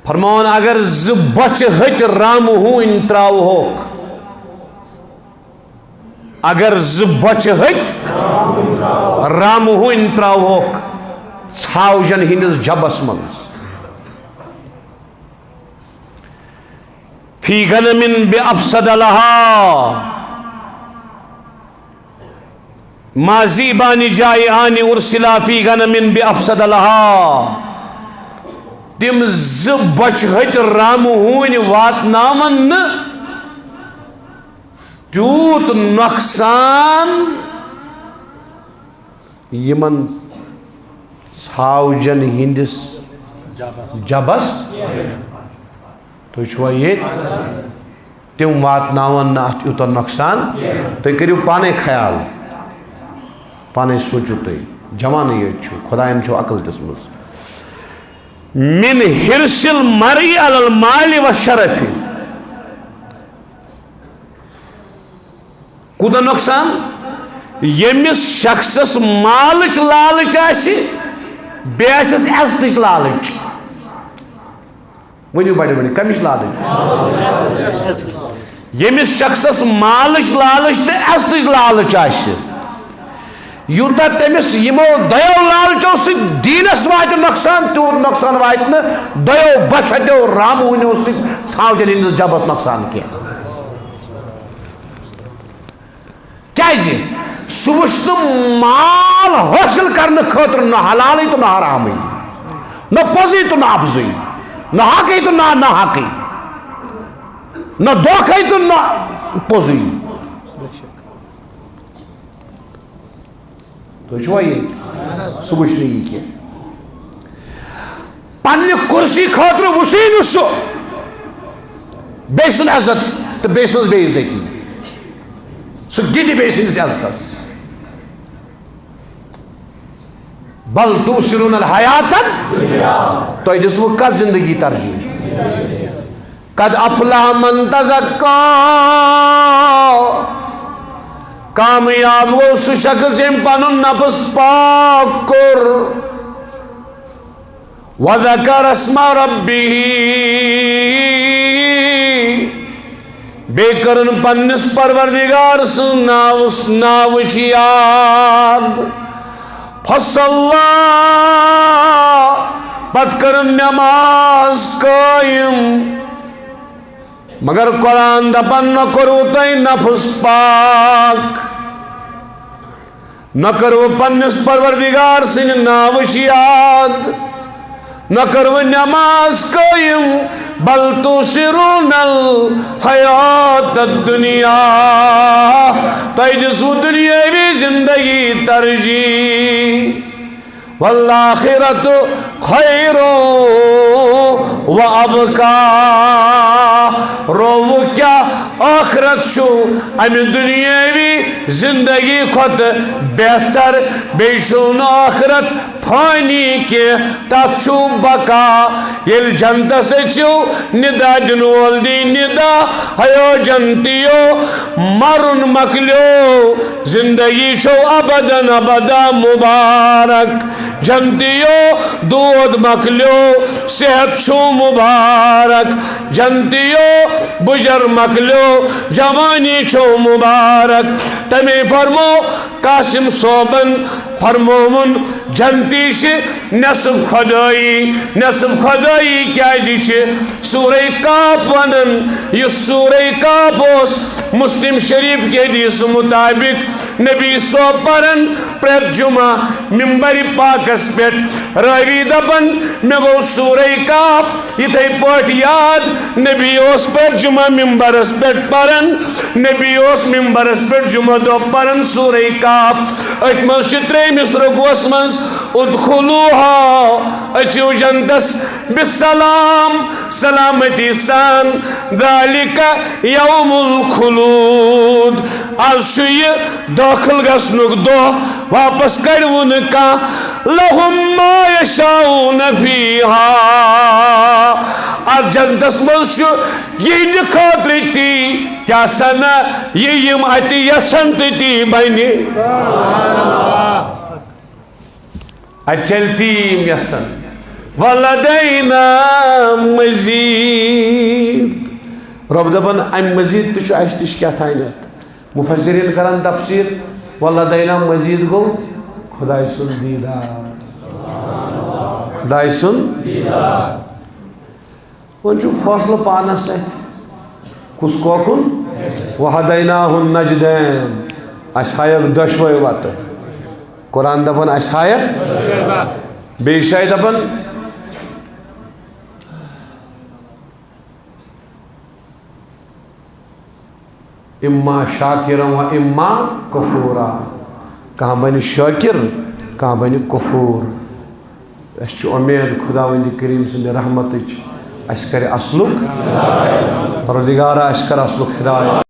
فرماوان، اگر زٕ بۄچھِ ۂتۍ رامہٕ ہوٗنۍ ترٛاوہوکھ، اگر زٕ بۄچھِ ۂتۍ رامہٕ ہوٗنۍ ترٛاوہوکھ ژھاوجن ہٕنٛدِس جبس منٛز، فی غنم بافسد لها، ما ذئبان جائعان ارسلا فی غنم بافسد لها۔ تِم زٕ بۄچھِ ۂتۍ رامہٕ ہوٗنۍ واتناون نہٕ تیوٗت نۄقصان یِمن ژھاوجن ہٕنٛدِس جبس۔ تُہۍ چھِوا ییٚتہِ؟ تِم واتناون نہٕ اتھ یوٗتاہ نۄقصان۔ تُہۍ کٔرِو پانے خیال، پانے سوٗنٛچِو تُہۍ۔ جوانٕے یٲتۍ چھِو، خۄداین چھو عقل دِژمٕژ۔ من حرص المرء علی المال والشرف۔ کوٗتاہ نۄقصان؟ ییٚمِس شخصس مالٕچ لالٕچ آسہِ، بیٚیہِ آسٮ۪س عزتٕچ لالٕچ۔ ؤنِو بڑِ بڑِ، کمِچ لالٕچ؟ ییٚمِس شخصس مالٕچ لالٕچ تہٕ عزتٕچ لالٕچ آسہِ، یوٗتاہ تٔمِس یِمو دۄیو لالچو سۭتۍ دیٖنس واتہِ نۄقصان، تیوٗت نۄقصان واتہِ نہٕ دۄیو بۄچھِ ہتیو رامہٕ ہوٗنیو سۭتۍ ژھاوجن ہٕنٛدِس جبس نۄقصان کینٛہہ۔ کیازِ؟ سُہ وٕچھ نہٕ مال حٲصِل کرنہٕ خٲطرٕ نہ حلالٕے تہٕ نہ حرامٕے، نہ پوٚزُے تہٕ نہ اَپزُے، نہ حقٕے تہٕ نہ ناحقٕے، نہ دھوکھے تہٕ نہ پوٚزُے۔ تُہۍ چھِوا ییٚتہِ؟ سُہ وٕچھ نہٕ یہِ کینٛہہ۔ پننہِ کُرسی خٲطرٕ وٕچھٕے نہٕ سُہ بیٚیہِ سُنٛد عزت تہٕ بیٚیہِ سٕنٛز بے عزتی۔ سُہ گِنٛدِ بیٚیہِ سٕنٛدِس عزتس۔ بل تؤثرون الحیات الدنیا۔ تۄہہِ دِژوٕ کتھ زندگی ترجیح؟ قد افلح من تزکا۔ کامیاب گوٚو سُہ شخص ییٚمۍ پنُن نفس پاک کوٚر۔ وذکر اسم ربہ۔ بیٚیہِ کٔرٕن پننِس پروردگار سٕنٛز ناو، ناوٕچ یاد۔ فصلی۔ پتہٕ کٔرٕن نماز قٲیِم۔ مگر قرآن دپان، نہ کوٚروٕ تۄہہِ نفس پاک، نہ کٔروٕ پننِس پروردگار سٕنٛدِ ناوٕچ یاد، نہ کٔروٕ نماز قٲیِم، بل تؤثرون الحیات الدنیا، تۄہہِ دِژوٕ دُنیٲوی زندگی ترجیح۔ والآخرۃ خیر و ابقی۔ رووٕ کیٛاہ؟ ٲخرت چھُ اَمہِ دُنیٲوی زندگی کھۄتہٕ بہتر، بیٚیہِ چھُنہٕ ٲخرت فانی کینٛہہ، تَتھ چھُ بقا۔ ییٚلہِ جنتس أژِو، ندا دِنہٕ وول دی ندا، ہیو جنتیو، مرُن مۄکلیو، زندگی چھو ابدن ابدا مبارک۔ جنتیو، دود مۄکلیو، صحت چھو مبارک۔ جنتیو، بُجر مۄکلیو، جوانی چھو مبارک۔ تمے فرمو قاسم صٲبن، فرمووُن، جنتی چھِ نصف خدٲیی۔ نصف خدٲیی کیازِ چھِ؟ سورہ کہف ونان، یُس سورہ کہف اوس، مسلم شریف کہِ حدیث مطابق نبی صٲب پران پرٛٮ۪تھ جمعہ ممبر پاکس پٮ۪ٹھ۔ راوی دپان، مےٚ گوٚو سورہ کہف یِتھے پٲٹھۍ یاد، نبی اوس پرٛٮ۪تھ جمعہ ممبرس پٮ۪ٹھ پران، نبی اوس ممبرس پٮ۪ٹھ جمعہ دۄہ پران سورہ کہف۔ أتھۍ منٛز چھِ ترٛیٚیمِس رکوعس منٛز، ادخلوها، أژِو جنتس، بسلام، سلامتی سان، ذالک یوم الخلود، از چھُ یہِ دٲخل گژھنُک دۄہ، واپس کڑِوٕ نہٕ کانٛہہ۔ لہم ما یشاؤن فیہا، اتھ جنتس منٛز چھُ یِہنٛدِ خٲطرٕ تی، کیٛاہ سا نہ، یہِ یِم اتہِ یژھن تہٕ تی بنہِ۔ اتہِ چلہِ تی یِم یژھن۔ ولدینا مزید۔ رۄب دپان، امہِ مزید تہِ چھُ اسہِ نِش کیٛاہ تانٮ۪تھ۔ مفسرین کران تفسیر، ولدینا مزید گوٚو خداے سُنٛد دیدار۔ خداے سُنٛد۔ وۄنۍ چھُ فٲصلہٕ پانس اتھِ۔ کُس کوکُن؟ وَهَدَيْنَاهُ النَّجْدَيْنِ۔ اَسہِ ہایَکھ دۄشوَے وَتہٕ۔ قرآن دَپان اَسہِ ہایَکھ۔ بیٚیہِ جایہِ دَپان، اما شاکرا و اما کفورا۔ کانٛہہ بنہِ شاکر، کانٛہہ بنہِ کفور۔ اَسہِ چھِ اُمید خداوندِ کریم سٕنٛدِ رحمتٕچ، اَسہِ کرِ اصلُک، پروردگارا، اَسہِ کر اصلُک ہدایت۔